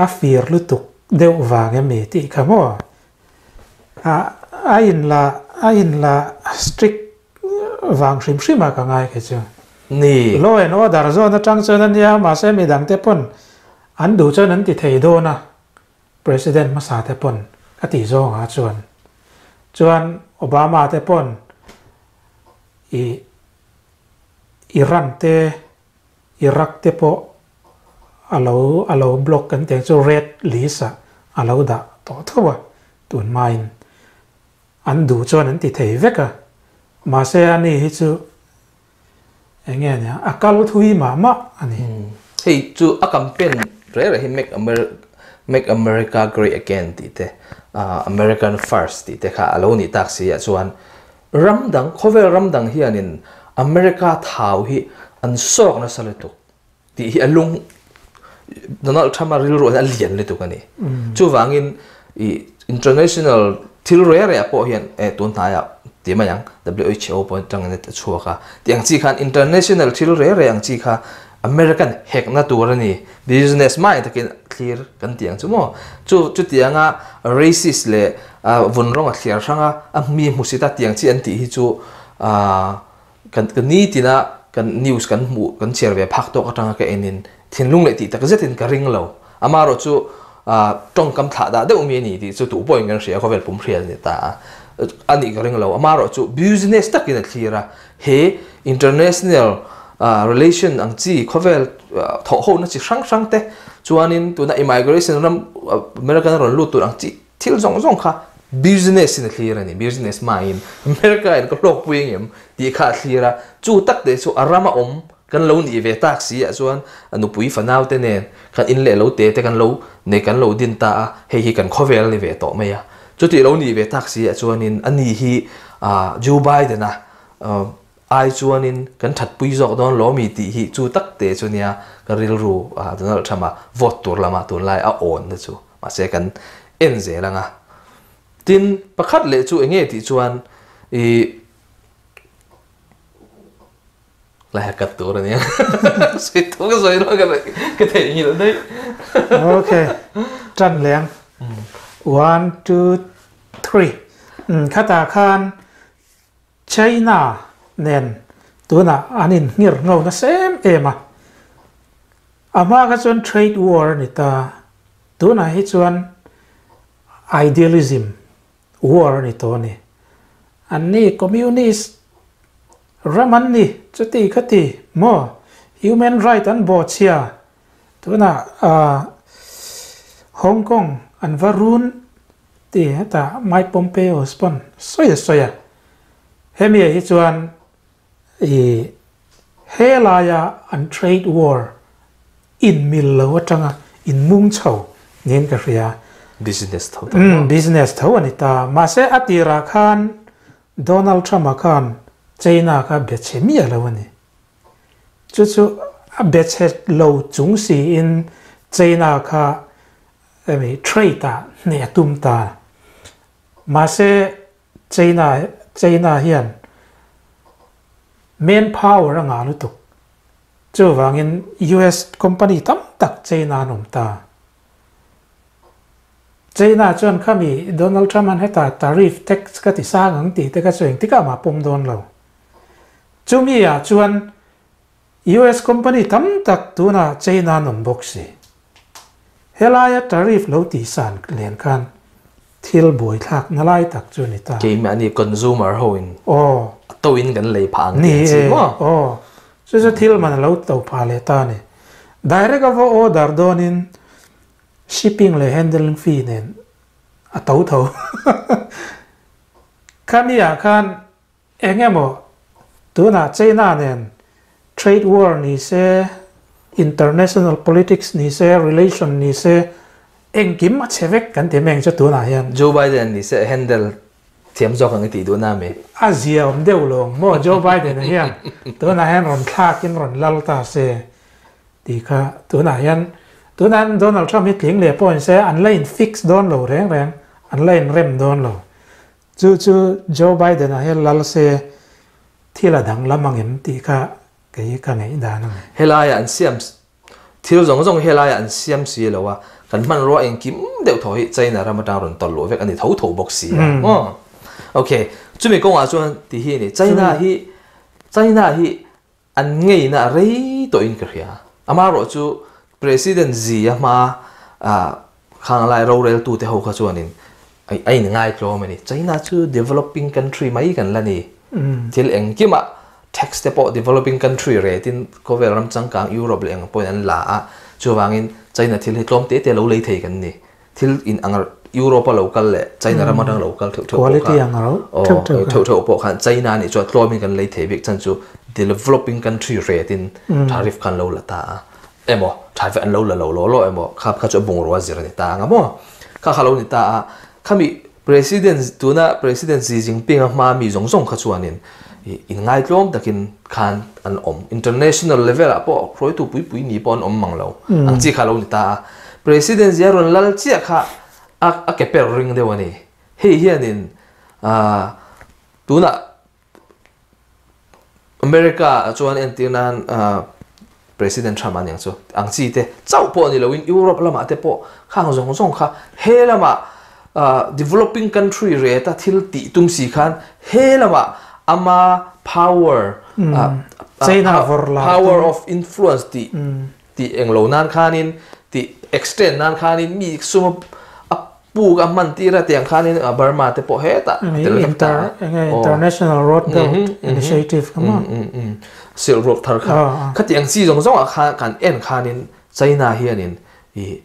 a fir lutuk deuh vang em ni tih kha maw a a in la a in la strict vang hrim hrim a ka ngai kha chu. Ni. Law and order zawn atang chuan a nia mahse midang te pawn an duh chuan an ti thei dawn a President hmasa te pawn ka tih zawng ah chuan chuan Obama te pawn i Iran te Iraq te pawh a lo a lo block kan tih ang chu red list ah a lo dah tawh tho a, tun hmain an duh chuan an ti thei vek a, mahse ani hi chu Enge nia a kal thui ma ma ani. Hei chu a campaign re re hi make America make America great again ti te American first ti te kha alo ni tak si a chuan ram dang khawvel ram dang hianin America thau hi an sawk nasa lutuk tih hi a lung Donald Trump a rilru a lian lutuk a ni. Chuvangin i international thil re re ah pawh hian e tun hnaiah ti mai ang WHO pawh atangin a chhuak a tih ang chi khan international thil re re ang chi kha American hekna tur a ni business mai takin thlir kan tih ang chu maw chu chutianga racist leh vun rawng a thliar hrang a a mi hmusit a tih ang chi an tih hi chu kan ka nitina kan news kan hmuh kan chhiar ve phak tawk atanga ka enin thinlung leh tih tak zetin ka ring lo amaherawh chu tawngkam thlah dah deuh mi a ni tih chu tuh pawhin kan hria khawvel pum hria a ni ta a a nih ka ring lo amaherawh chu business takin a thlir a he international relation ang chi khawvel thawh ho na chi hrang hrang te chuanin tuna immigration ram American a rawn lut tur ang chi Thil zawng zawng kha business in a thlir a ni, business hmain America in ka hlawkpui engem tih kha a thlir a, chu tak te chu a rama awm kan lo nih ve tak si ah chuan a nupui fanau te nen kan in leh lo te te kan lo nei kan lo din ta a, hei hi kan khawvel a ni ve tawh mai a, chutih lo nih ve tak si ah chuanin a ni hi Joe Biden a ai chuanin kan thatpui zawk dawn lo mi tih hi chu tak te chu nia ka rilru Donald Trump a vote tur lamah tunlai a awn na chu. Mahse kan en zel ang a. Tin, pakhat leh chu enge tih chuan i lai a cut tur a nia. Sawi thu ka sawi lo ka ka theihnghilh daih. Okay, tan leh ang. One, two, three. Khatah khan China nen tunah an inhngir ngho nasa em em a, a hma kha chuan trade war a ni ta, tunah hi chuan idealism war a ni tawh a ni. Anni communist ram an ni chuti khati maw human right an bawhchhia tunah Hong Kong an va run Ti hetah Mike Pompeo pawn sawi a sawi a, hemi ah hi chuan i helaia an trade war in mil lo atanga in mung chho niin ka hria. Business tho ta maw? Business tho a ni ta. Mahse a tirah khan Donald Trump-a khan China kha be chhe miah lo a ni. Chu chu a be chhe lo chung siin China kha Hemi trade ah hneh a tum ta. Mahse China China hian man power a ngah lutuk. Chuvangin US company tam tak China an awm ta. China chuan khami Donald Trump an heta tariff tax ka ti sang ang tih te kha chu engtikah mah pawm dawn lo. Chumi ah chuan US company tam tak tunah China an awm bawk si. Helaia tariff lo tihsan len khan thil buaithlak na lai tak chu a ni ta. Keimahni consumer ho in a to in kan lei phah ang tih an chih maw? Aw, chu chu thil man a lo to phah leh ta a ni. Direct a va order dawnin shipping leh handling fee nen a to tho. Khami ah khan Eng emaw, tunah China nen trade war ni se, international politics ni se, relation ni se, engkim a chhe vek kan ti meng chu tunah hian. Joe Biden ni se handle thiam zawk ang i tih duhna ami? A zia awm deuh lo ang maw Joe Biden-a hian tunah hian rawn thlakin rawn lal ta se tih kha tunah hian tunah hian Donald Trump hi tling leh pawh in se an la in fix dawn lo reng reng, an la in rem dawn lo. Chu chu Joe Biden-a hian lal se thil a danglam ang em tih kha kei ka ngaih dan a ni. Helaiah an siam thil zawng zawng hi helaiah an siam si lo a, kan hmanrua engkim deuh thaw hi China ram atang rawn tawlh luh vek a ni tho tho bawk si a maw. Ok, chumi kawngah chuan ti hi a ni, China hi China hi An ngeina a rei tawhin ka hria. Amaherawh chu President Xi a hma khang lai roreltute ho kha chuanin a inngai tlawm a ni. China chu developing country mai kan la ni. Thil engkimah tax te pawh developing country rate in khawvel ram changkang Europe leh eng pawhin an la a, chuvangin China thil hi tlawm te te lo lei thei kan ni. Thil in ang Europe local le China ram atang local theu theu quality ang ro theu theu theu theu pawh khan China ni chuan tlawmin kan lei thei bik chan chu developing country rate in tariff khan lo la ta a emaw tariff an lo la lo lo lo emaw kha kha chu bungrua zir ani ta anga maw kha kha lo ni ta a khami president tuna president Xi Jinping a hma mi zawng zawng kha chuanin in ngaitlawm takin khan an awm international level ah pawh hruaitu pui pui ni pawh an awm mang lo ang chi kha lo ni ta a president zia rawn lal chiah kha a a ke per ring deuh a ni hei hianin ah tunah America ah chuan entir nan ah president Trump a niang chu ang chi te chauh pawh ni loin Europe lamah te pawh khang zawng zawng kha he lamah ah developing country rate a thil tih tum si khan he lamah ama power ah power of influence tih tih englo nan khanin tih extend nan khanin mi sum a puk a hman tir a tiang khanin Burma te pawh hetah a tel vek ta a. International Road Belt Initiative kha maw? Silk Road thar kha. Khatiang chi zawng zawngah khan kan en khanin China hianin ih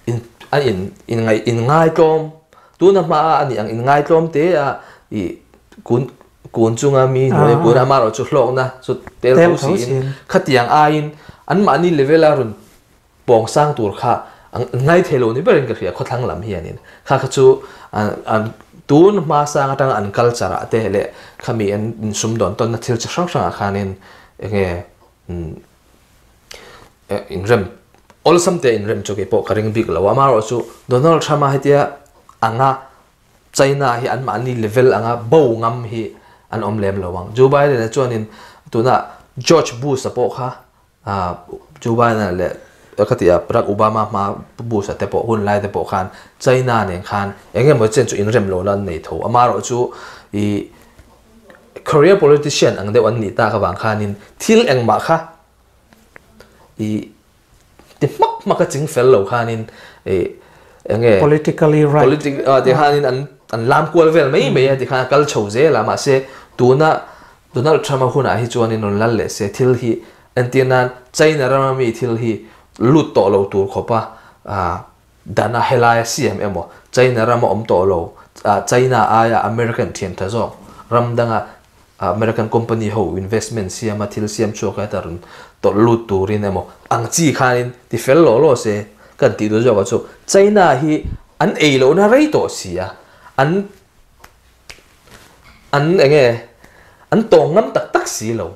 in a in in ngaih in ngaitlawm tuna hmaa a nih ang in ngaitlawm te a ih kun kun chunga mi hnuai kun amaherawh chu hlawkna chu tel tho siin khatiang aiin anmahni level a rawn pawng sang tur kha an ngai thei lo ni berin ka hria khawthlang lam hianin kha kha chu an tun hma sang atanga an culture ah te leh khami an insumdawn tawnna thil chi hrang hrangah khanin enge inrem awlsam te inrem chu keipawh ka ring bik lo a amaherawhchu Donald Trump a hetia anga China hi anmahni level anga bo ngam hi an awm lem lo ang. Joe Biden-a chuanin tuna George Bush-a pawh kha Joe Biden-a leh ka ti a Barack Obama hma Bush-a te pawh hun lai te pawh khan China nen khan eng emaw chen chu inrem lohna an nei tho. Amaherawhchu ih career politician ang deuh an nih tak avang khanin thil engmah kha ih ti hmak hmak a ching fel lo khanin ih enge politically right politic a ti khanin an an lam kual vel mai mai a ti khan a kal chho zel a mahse tuna Donald Trump a hunah hi chuanin rawn lal leh se thil hi entir nan China rama mi thil hi lut tawh lo tur khawpa ah dana helai a siam emaw China rama awm tawh lo China aia American thian tha zawk ram danga American company ho investment siama thil siam chhuak a heta rawn tawlh lut turin emaw ang chi khanin ti fel lawh lawh se kan tih duh zawkah chu China hi an ei lohna rei tawh si a, an an eng nge an tawng ngam tak tak si lo.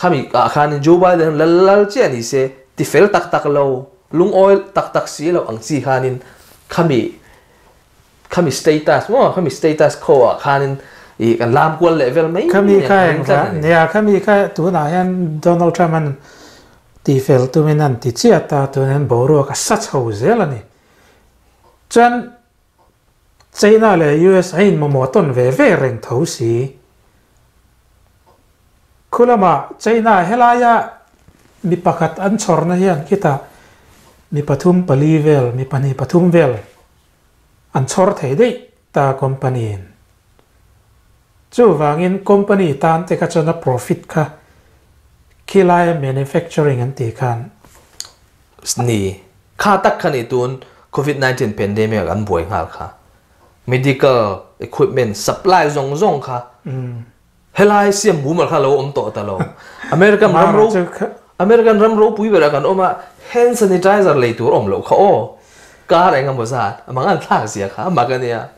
Khami ah khanin Joe Biden lal lal chiah ni se ti fel tak tak lo, lungawi tak tak si lo ang chi khanin khami Khami status maw khami status kho ah khanin i kan lam kual leh vel mai Khami kha eng va nia khami kha tunah hian Donald Trump an ti fel tumin an ti chiat a tun hian boruak a sa chho zel a ni. Chuan China leh US a inmamawh tawn ve ve reng tho si. Khulama China helaia mi pakhat an chhawrna hian khitah mi pathum pali vel mi pahnih pathum vel An chhawr thei daih ta company in. Chuvangin company tan te kha chuan a profit kha khilaia manufacturing an tih khan. Ni kha tak kha ni tun Covid 19 pandemic an buai nghal kha. Medical equipment supply zawng zawng kha helai siam mumal kha lo awm tawh ta lo. American ram ro American ram ropui berah kan awm a, hand sanitizer lei tur awm loh kha aw. Kar eng emaw zat a mang an thlak zia kha a mak a nia.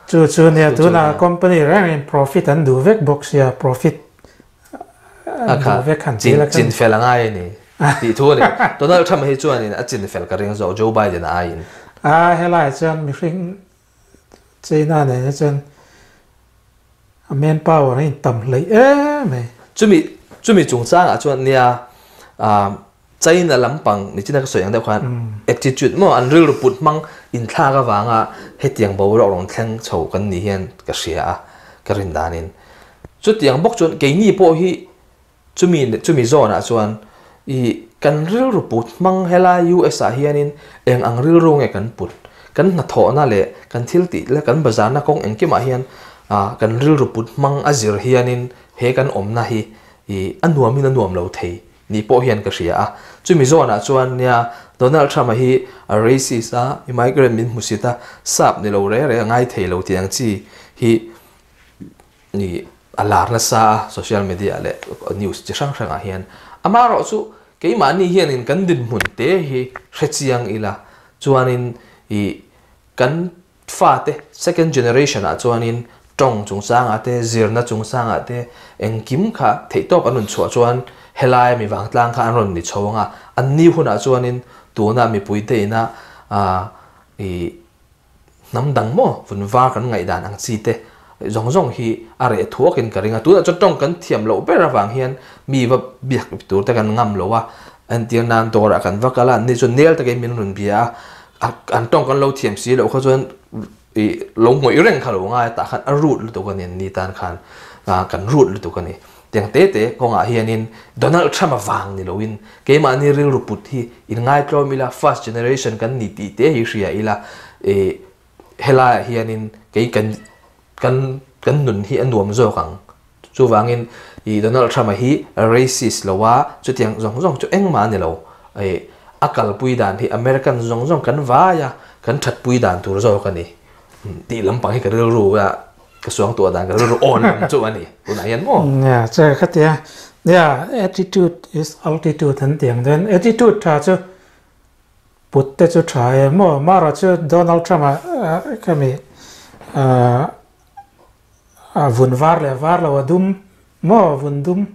Chu chu nia tuna company reng in profit an duh vek bawk sia profit an duh vek han ti la khan. Chin fel a ngai a ni tih thu a ni. Donald Trump hi chuanin a chin fel ka ring zawk Joe Biden a aiin. A helai chuan mihring China nen hi chuan a man power a intam hleih em mai. Chumi chumi chungchangah chuan nia China lampang nichina ka sawi ang deuh khan attitude maw an rilru put hmang inthlak avanga hetiang boruak rawn thleng chho kan nih hian ka hria a ka rin danin. Chutiang bawk chuan keini pawh hi Chumi chumi zawnah chuan i kan rilru put hmang helai US ah hianin eng ang rilru nge kan put? Kan hnathawhna leh kan thil tih leh kan bazarna kawng engkimah hian kan rilru put hmang a zir hianin he kan awmna hi i a nuamin a nuam lo thei ni pawh hian ka hria a. Chumi zawnah chuan nia Donald Trump a hi a racist a, immigrant min hmusit a, sap ni lo reng reng a ngai thei lo tih ang chi hi ni a lar nasa a social media leh news chi hrang hrangah hian. Amaherawhchu keimahni hianin kan dinhmun te hi hrechiang ila chuanin ih kan Fate second generation ah chuanin tawng chungchangah te, zirna chungchangah te engkim kha theihtawp an rawn chhuah chuan helai mi vangtlang kha an rawn ni chho ang a, an ni hunah chuanin tuna mipuite ina i hnam dang maw vun var kan ngaihdan ang chi te zawng zawng hi a reh thuakin ka ring a, tunah chuan tawng kan thiam loh ber avang hian mi va biak tur te kan ngam lo a, entir nan dawrah kan va kal a, an ni chuan nel takin min rawn bia a, an tawng kan lo thiam si loh kha chuan ih lo ngawih reng kha lo ngai a tah khan a root lutuk a ni an ni tan khan kan root lutuk a ni. Tiang te te kawngah hianin Donald Trump a vang ni loin keimahni rilru put hi inngaitluam ila first generation kan ni tih te hi hria ila ih helaiah hianin kei kan kan kan nun hi a nuam zawk ang. Chuvangin ih Donald Trump a hi racist lo a, chutiang zawng zawng chu engmah a ni lo. Ih a kalpui dan hi American zawng zawng kan vai a, kan thatpui dan tur zawk a ni. Tih lampang hi ka rilru a, ka suangtuah dan ka rilru awn lam chu a ni tunah hian maw? Nia, che khatia, nia attitude is altitude an tih ang chuan attitude tha chu put te chu tha e maw? Mara chu Donald Trump a khami A vun var leh var lo a dum maw vun dum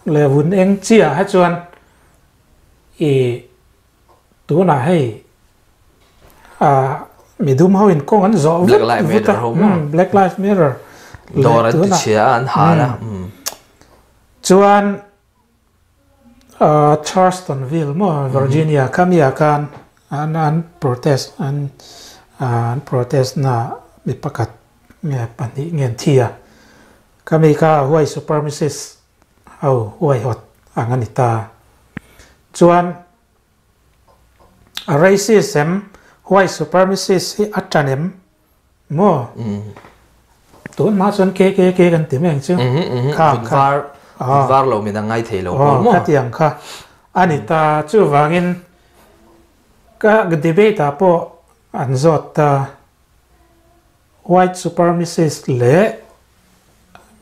leh vun eng chiah ah chuan i tunah hei a mi dum ho in kawng an zawh vut vut a Black Lives Matter leh tunah chuan Charlestonville maw Virginia khami ah khan an an protest an an protest na mi pakhat nge pahnih nge an thi a khami kha white supremacist ho huaihawt ang a ni ta chuan a racism white supremacist hi a tan em maw tun hma chuan KKK kan ti mai ang chu kha kha var lo min a ngai thei lo pawh maw khatiang kha a ni ta chuvangin ka debate ah pawh an zawt ta white supremacist leh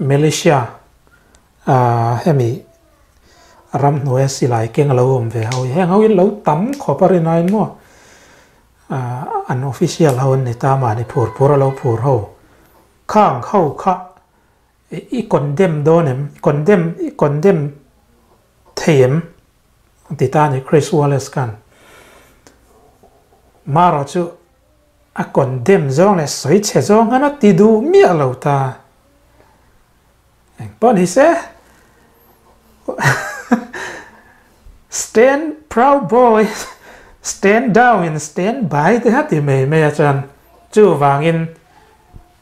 militia hemi ramhnuaia silai keng a lo awm ve ho hi heng ho hi lo tam khawp a rinaiin maw an official ho an ni ta mahni phur phur a lo phur ho khang ho kha i condemn dawn em condemn i condemn thei em a ti ta a ni Chris Wallace khan Mara chu a condemn zawng leh sawi chhe zawng khan a ti duh miah lo ta eng pawh ni se Stand proud boy stand down in stand by te kha ti mai mai a chuan chuvangin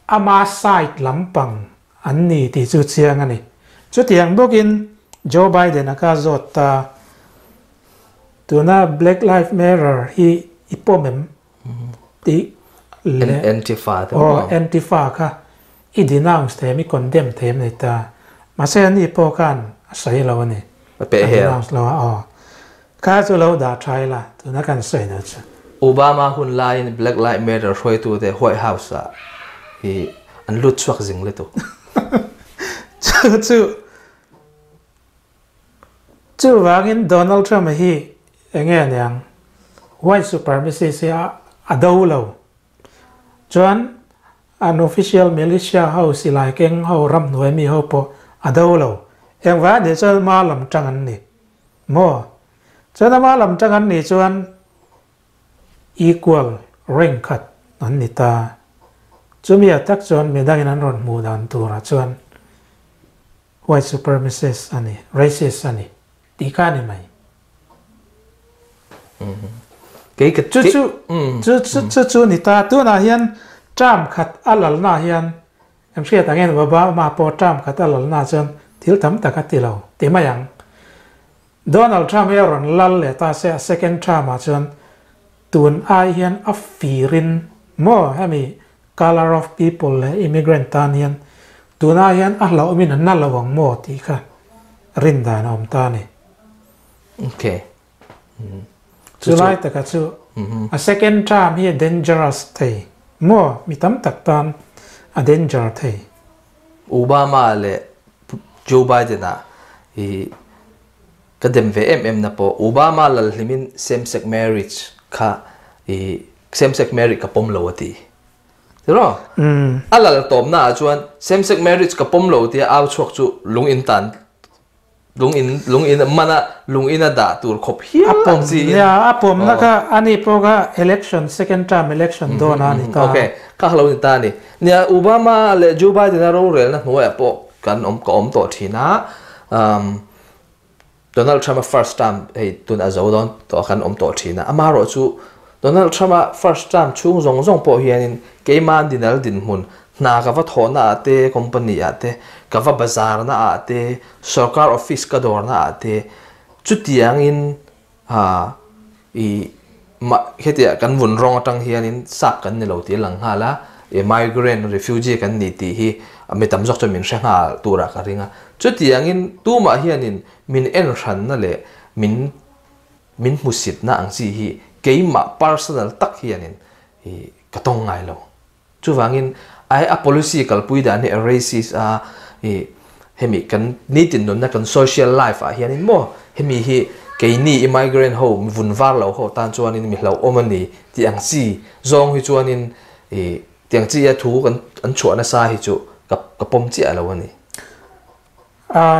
ama side lampang an ni tih chu chiang a ni. Chutiang bawkin Joe Biden a kha zawt ta tuna Black Lives Matter hi i pawm em tih leh Antifa te aw Antifa kha i denounce them i condemn them nei ta mahse ani pawh khan a sawi lo a ni a peh hel denounce lo a aw kha chu lo dah tha ila tuna kan sawi na chu. Obama hun laiin Black Lives Matter hruaitute White House ah hi an lut chhuak zing lutuk. Chu chu Chuvangin Donald Trump a hi enge aniang white supremacist hi a do lo. Chuan an official militia ho silai keng ho ramhnuai mi ho pawh a do lo. Engvai anih chuan ama lam tang an ni maw? Chuan ama lam tang an nih chuan equal rank khat an ni ta. Chumi ah tak chuan midangin an rawn hmuh dan turah chuan White supremacist a ni, racist a ni tih kha a ni mai. Kei ka Chu chu chu chu chu chu ni ta tunah hian term khat a lalna hian kan hriat ang em Obama pawh term khat a lalna chuan thil tam tak a ti lo ti mai ang. Donald Trump hi a rawn lal leh ta se a second term ah chuan tun ai hian a firin maw hemi Colour of people leh immigrant tan hian tunah hian a hlauhawmin a na lo ang maw tih kha rin dan a awm ta a ni. Okay. Chu lai taka chu a second term hi a dangerous thei maw mi tam tak tan a danger thei. Obama leh Joe Biden a i ka dem ve em em na pawh Obama lal hlimin same sex marriage kha i same sex marriage ka pawm lo a ti. Tiraw? A lal tawpna ah chuan same sex marriage ka pawm lo tia au chhuak chu lung in tan lung in lung in man a lung in a dah tur khawp hial ang chi in. Nia a pawmna kha ani pawh kha election second term election dawn a ni ta. Ok kha lo ni ta a ni. Nia Obama leh Joe Biden a rorelna hnuaiah pawh kan awm ka awm tawh thin a Donald Trump a first term hei tun a zo dawn tawh a kan awm tawh thin a amaherawh chu Donald Trump a first term chhung zawng zawng pawh hianin keimah dinal dinhmun Hna ka va thawhna ah te, company ah te, ka va bazar na ah te, sorkar office ka dawr na ah te, chutiangin i hetiah kan vun rawng atang hianin sap kan ni lo tih a lang nghal a, i migrant, refugee kan ni tih hi mi tam zawk chuan min hre nghal turah ka ring a. Chutiangin tumah hianin min en hranna leh min min hmusitna ang chi hi keimah personal tak hianin i ka tawng ngai lo. Chuvangin, ai a policy kalpui dan hi a racist a, i hemi kan nitin nunna kan social life ah hianin maw hemi hi keini immigrant ho mi vun var lo ho tan chuanin mi hlauhawm a ni tih ang chi zawng hi chuanin i tiang chi a thu kan an chhuah nasa hi chu ka ka pawm chiah lo a ni.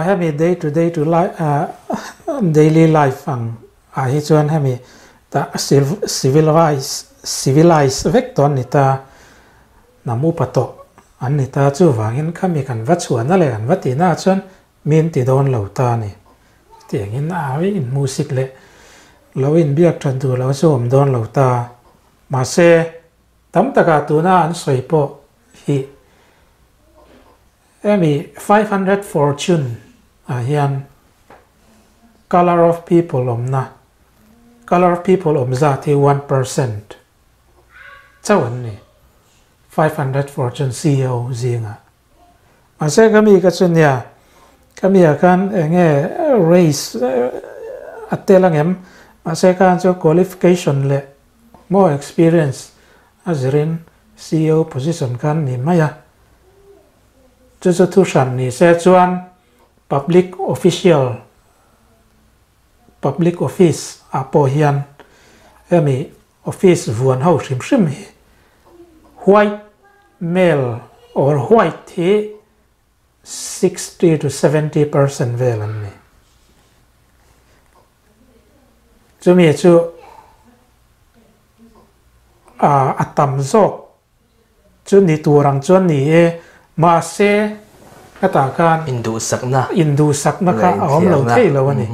Hemi day to day to life daily life ang ah hi chuan hemi tah civilize civilize vek tawh an ni ta, hnam upa tawh an ni ta chuvangin khami kan va chhuahna leh kan va tihna ah chuan mi an ti dawn lo ta a ni. Chutiangin a inhmuhsit leh lo inbiak that duh lo chu awm dawn lo ta. Mahse tam takah tuna an sawi pawh hi Hemi 500 fortune ah hian colour of people awmna, colour of people awm zat hi 1% chauh an ni, 500 fortune CEO zingah. Mahse ka mi ka chu nia, ka mi ah khan eng nge race a tel angem, mahse khan chu qualification leh more experience a zirin CEO position khan ni mai a. Chu chu thu hran ni se chuan public official, public office ah pawh hian hemi office vuan ho hrim hrim hi white male or white hi 60 to 70% vel an ni. Chumi chu a tam zawk Chu ni tur ang chuan ni e, mahse hetah khan Induhsakna induhsakna kha a awm lo thei lo a ni.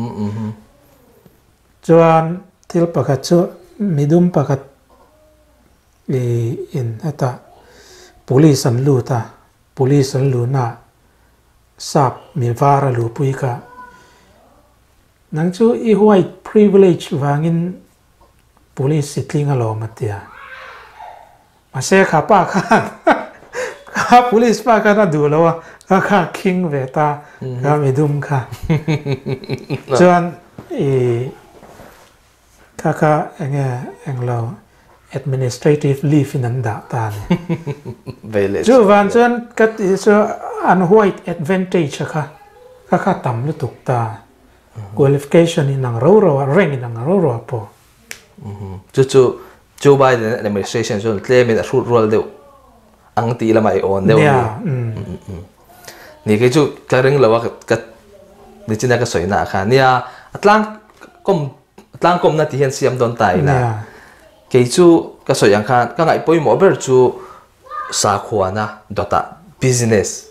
Chuan thil pakhat chu midum pakhat i in hetah police an lut a, police an luhna ah sap mi var a luhpui kha nang chu i white privilege vangin Police i tling alawm a tia. Mahse kha pa khan kha police pa khan a duh lo a, kha kha khing ve ta kha midum kha. Chuan i kha kha enge englo administrative leave in an dah ta a ni. Chuvan chuan ka tih chu an white advantage a kha kha kha tam lutuk ta. Qualification in ang ro ro a, rank in ang ro ro a pawh. Chu chu Joe Biden administration chuan tlemin a hrut rual deuh ang tih lamah i awn deuh a ni. Ni kei chu ka ring lo a ka nichina ka sawi na ah khan nia a tlang kawm a tlang kawmna tih hian siam dawn ta ila kei chu ka sawi ang khan ka ngaih pawimawh ber chu sakhuana dawtah business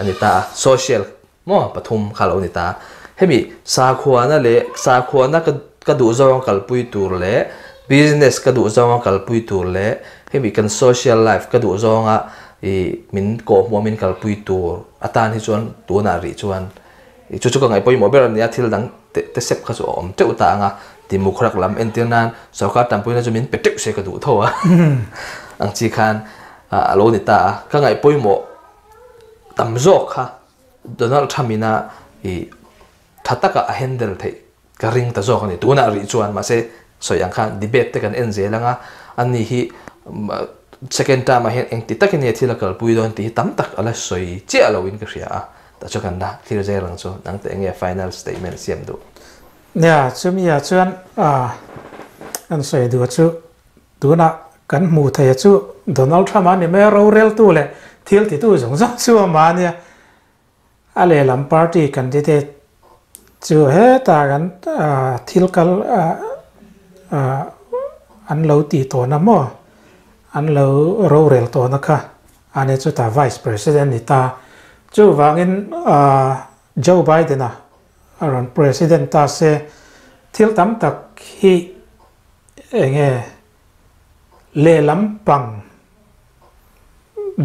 a ni ta a social Maw pathum kha lo ni ta. Hemi sakhuana leh sakhuana ka ka duh zawnga kalpui tur leh business ka duh zawnga kalpui tur leh hemi kan social life ka duh zawnga ih min kawhhmuh min kalpui tur atan hi chuan tunah rih chuan ih chu chu ka ngaih pawimawh ber a nia thil dang te te sep kha chu a awm teuh ta ang a timukhrak lam entir nan sorkar tanpuina chu min pe teuh se ka duh tho a ang chi khan a lo ni ta a ka ngaih pawimawh tam zawk kha Donald Trump ina i tha taka a handle theih ka ring ta zawk a ni. Tunah rih chuan mahse sawi ang khan debate te kan en zel anga ani hi second term ah hian engti takin nge thil a kalpui dawn tih hi tam tak a la sawi chiah lo in ka hria a, tah chuan kan la thlir zel ang chu nang teh enge final statement siam duh. Nia, chumi ah chuan kan sawi duh chu tunah kan hmuh theih a chu Donald Trump a ni mai a, roreltu leh thil titu zawng zawng chu amah a nia. A lehlam party candidate chu hetah kan thil kal an lo tih tawhna maw an lo rorel tawhna kha a nia chutah vice president ni ta. Chuvangin Joe Biden-a a rawn president ta se thil tam tak hi enge lehlam pang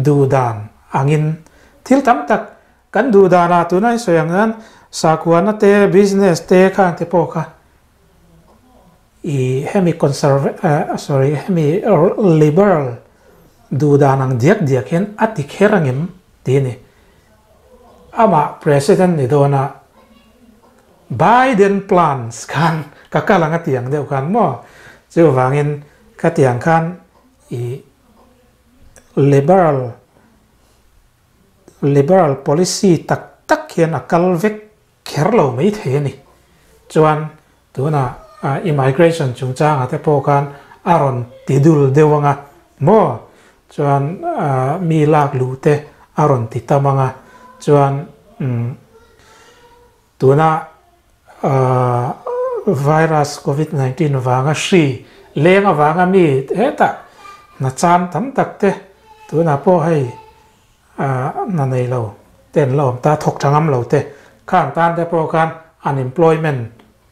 duhdan angin thil tam tak kan duhdanah tuna i sawi ang hian sakhuana te, business te khang te pawh kha i hemi conserve sorry hemi liberal duhdan ang diak diak hian a ti kher angem tih a ni. Amah president ni dawna Biden plans khan ka kal ang a ti ang deuh khan maw chuvangin khatiang khan i liberal liberal policy tak tak hian a kal vek kher lo mai thei a ni. Chuan tunah immigration chungchangah te pawh khan a rawn ti dul deuh ang a maw? Chuan mi lak luh te a rawn ti tam ang a, chuan tuna virus covid 19 vanga hri leng avanga mi hetah hna chan tam tak te tunah pawh hei hna nei lo te an la awm ta, thawk tha ngam lo te khang tan te pawh khan unemployment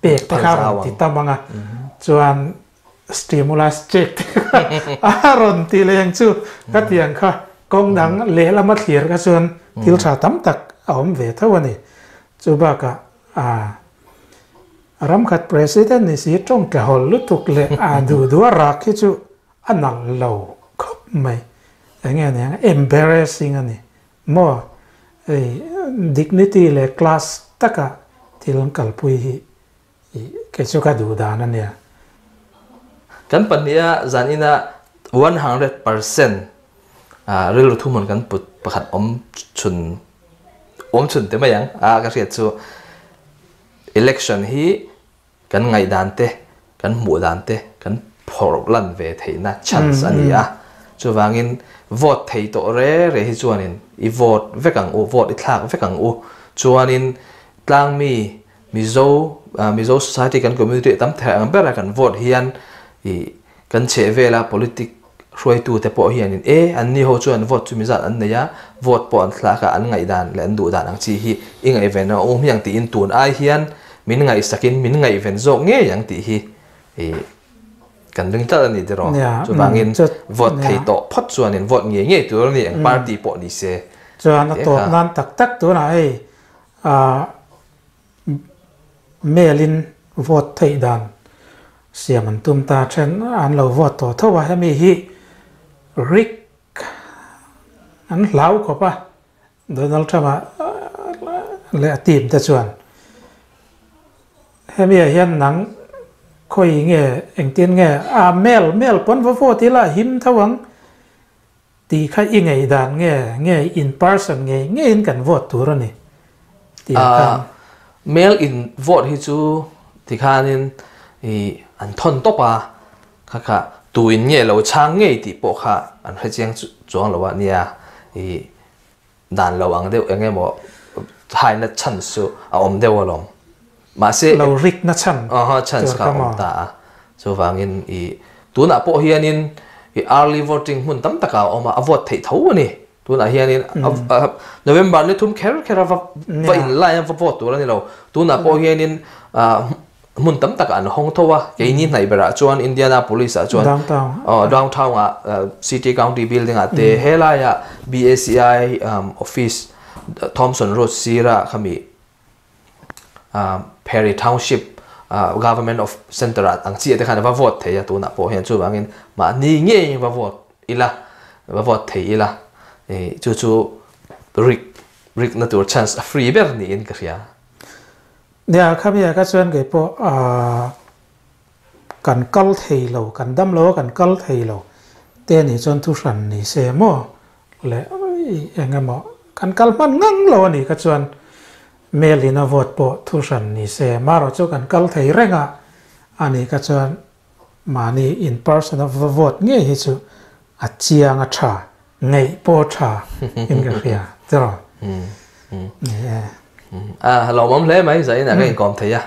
pek te kha a rawn ti tam ang a, chuan stimulus check te kha a rawn ti leng chu ka tiang kha kawng dang lehlam a thlir kha chuan thil tha tam tak a awm ve tho a ni. Chu bakah ram khat president ni si tawng tla hawl lutuk leh a duh duh a rak hi chu a nalh lo khawp mai. Eng nge nia embarrassing a ni maw? Hei dignity leh class taka thil an kalpui hi Kei chu ka duh dan a nia. Kan pahniha zan ina 100% rilru thuhmun kan put pakhat awm chhun awm chhun te mai ang a ka hriat chu election hi kan ngaihdan te kan hmuh dan te kan phawrh lan ve theihna chance a ni a chuvangin vote thei tawh re re hi chuanin i vote vek ang u vote i thlak vek ang u chuanin tlangmi Mizo Mizo society kan community tam thei ang bera kan vote hian ih kan chheh vela politic hruaitu te pawh hianin e an ni ho chuan vote chu mizat an nei a vote pawh an thlak a an ngaihdan leh an duhdan ang chi hi i ngaihven a awm hiang tiin tun ai hian min ngaihsakin min ngaihven zawk ngei ang tih hi ih kan ring tlat a ni tiraw chuvangin vote thei tawh phawt chuanin vote ngei ngei tur a ni eng party pawh ni se chuan a tawp nan tak tak tunah hei ah Mail in vote theih dan siam an tum ta then an lo vote tawh tho a, hemi hi rik an hlau khawp a, Donald Trump a leh a team te chuan hemi ah hian nang khawi nge engtin nge a mail mail pawn va vote ila a him tho ang. Tih kha i ngaihdan nge nge in person ngei ngeiin kan vote tur a ni tih a khan. Mail in vote hi chu tikhanin i an thawn tawp a, kha kha tu in nge lo chhang ngei tih pawh kha an hre chiang chuang lo a nia, i dan lo ang deuh eng emaw haina chance chu a awm deuh alawm. Mahse lo rik na chhan aha chance kha awm ta a chuvangin i tunah pawh hianin i early voting hmun tam takah a awm a a vote theih tho a ni tunah hianin November ni thum kher kher a va va in line a va vote tur a ni lo tunah pawh hianin hmun tam takah an hawng tho a keini hnaih berah chuan Indianapolis ah chuan aw downtown ah city county building ah te helaiah BACI office Thomson Road sirah khami Perry Township Government of Center ah ang chiah te khan a va vote thei a tunah pawh hian chuvangin mahni ngei va vote ila va vote thei ila chu chu rik rik na tur chance a free ber niin ka hria. Nia khami ah kha chuan kei pawh Kan kal thei lo, kan dam lo a kan kal thei lo te nih chuan thu hran ni se maw le eng emaw kan kal hman ngang lo a nih kha chuan mail in a vote pawh thu hran ni se marawh chu kan kal thei reng a a nih kha chuan mahni in person a va vote ngei hi chu a chiang a tha ngeih pawh tha in ka hria tiraw ni e. A lawmawm hle mai, zainah ka inkawm thei a.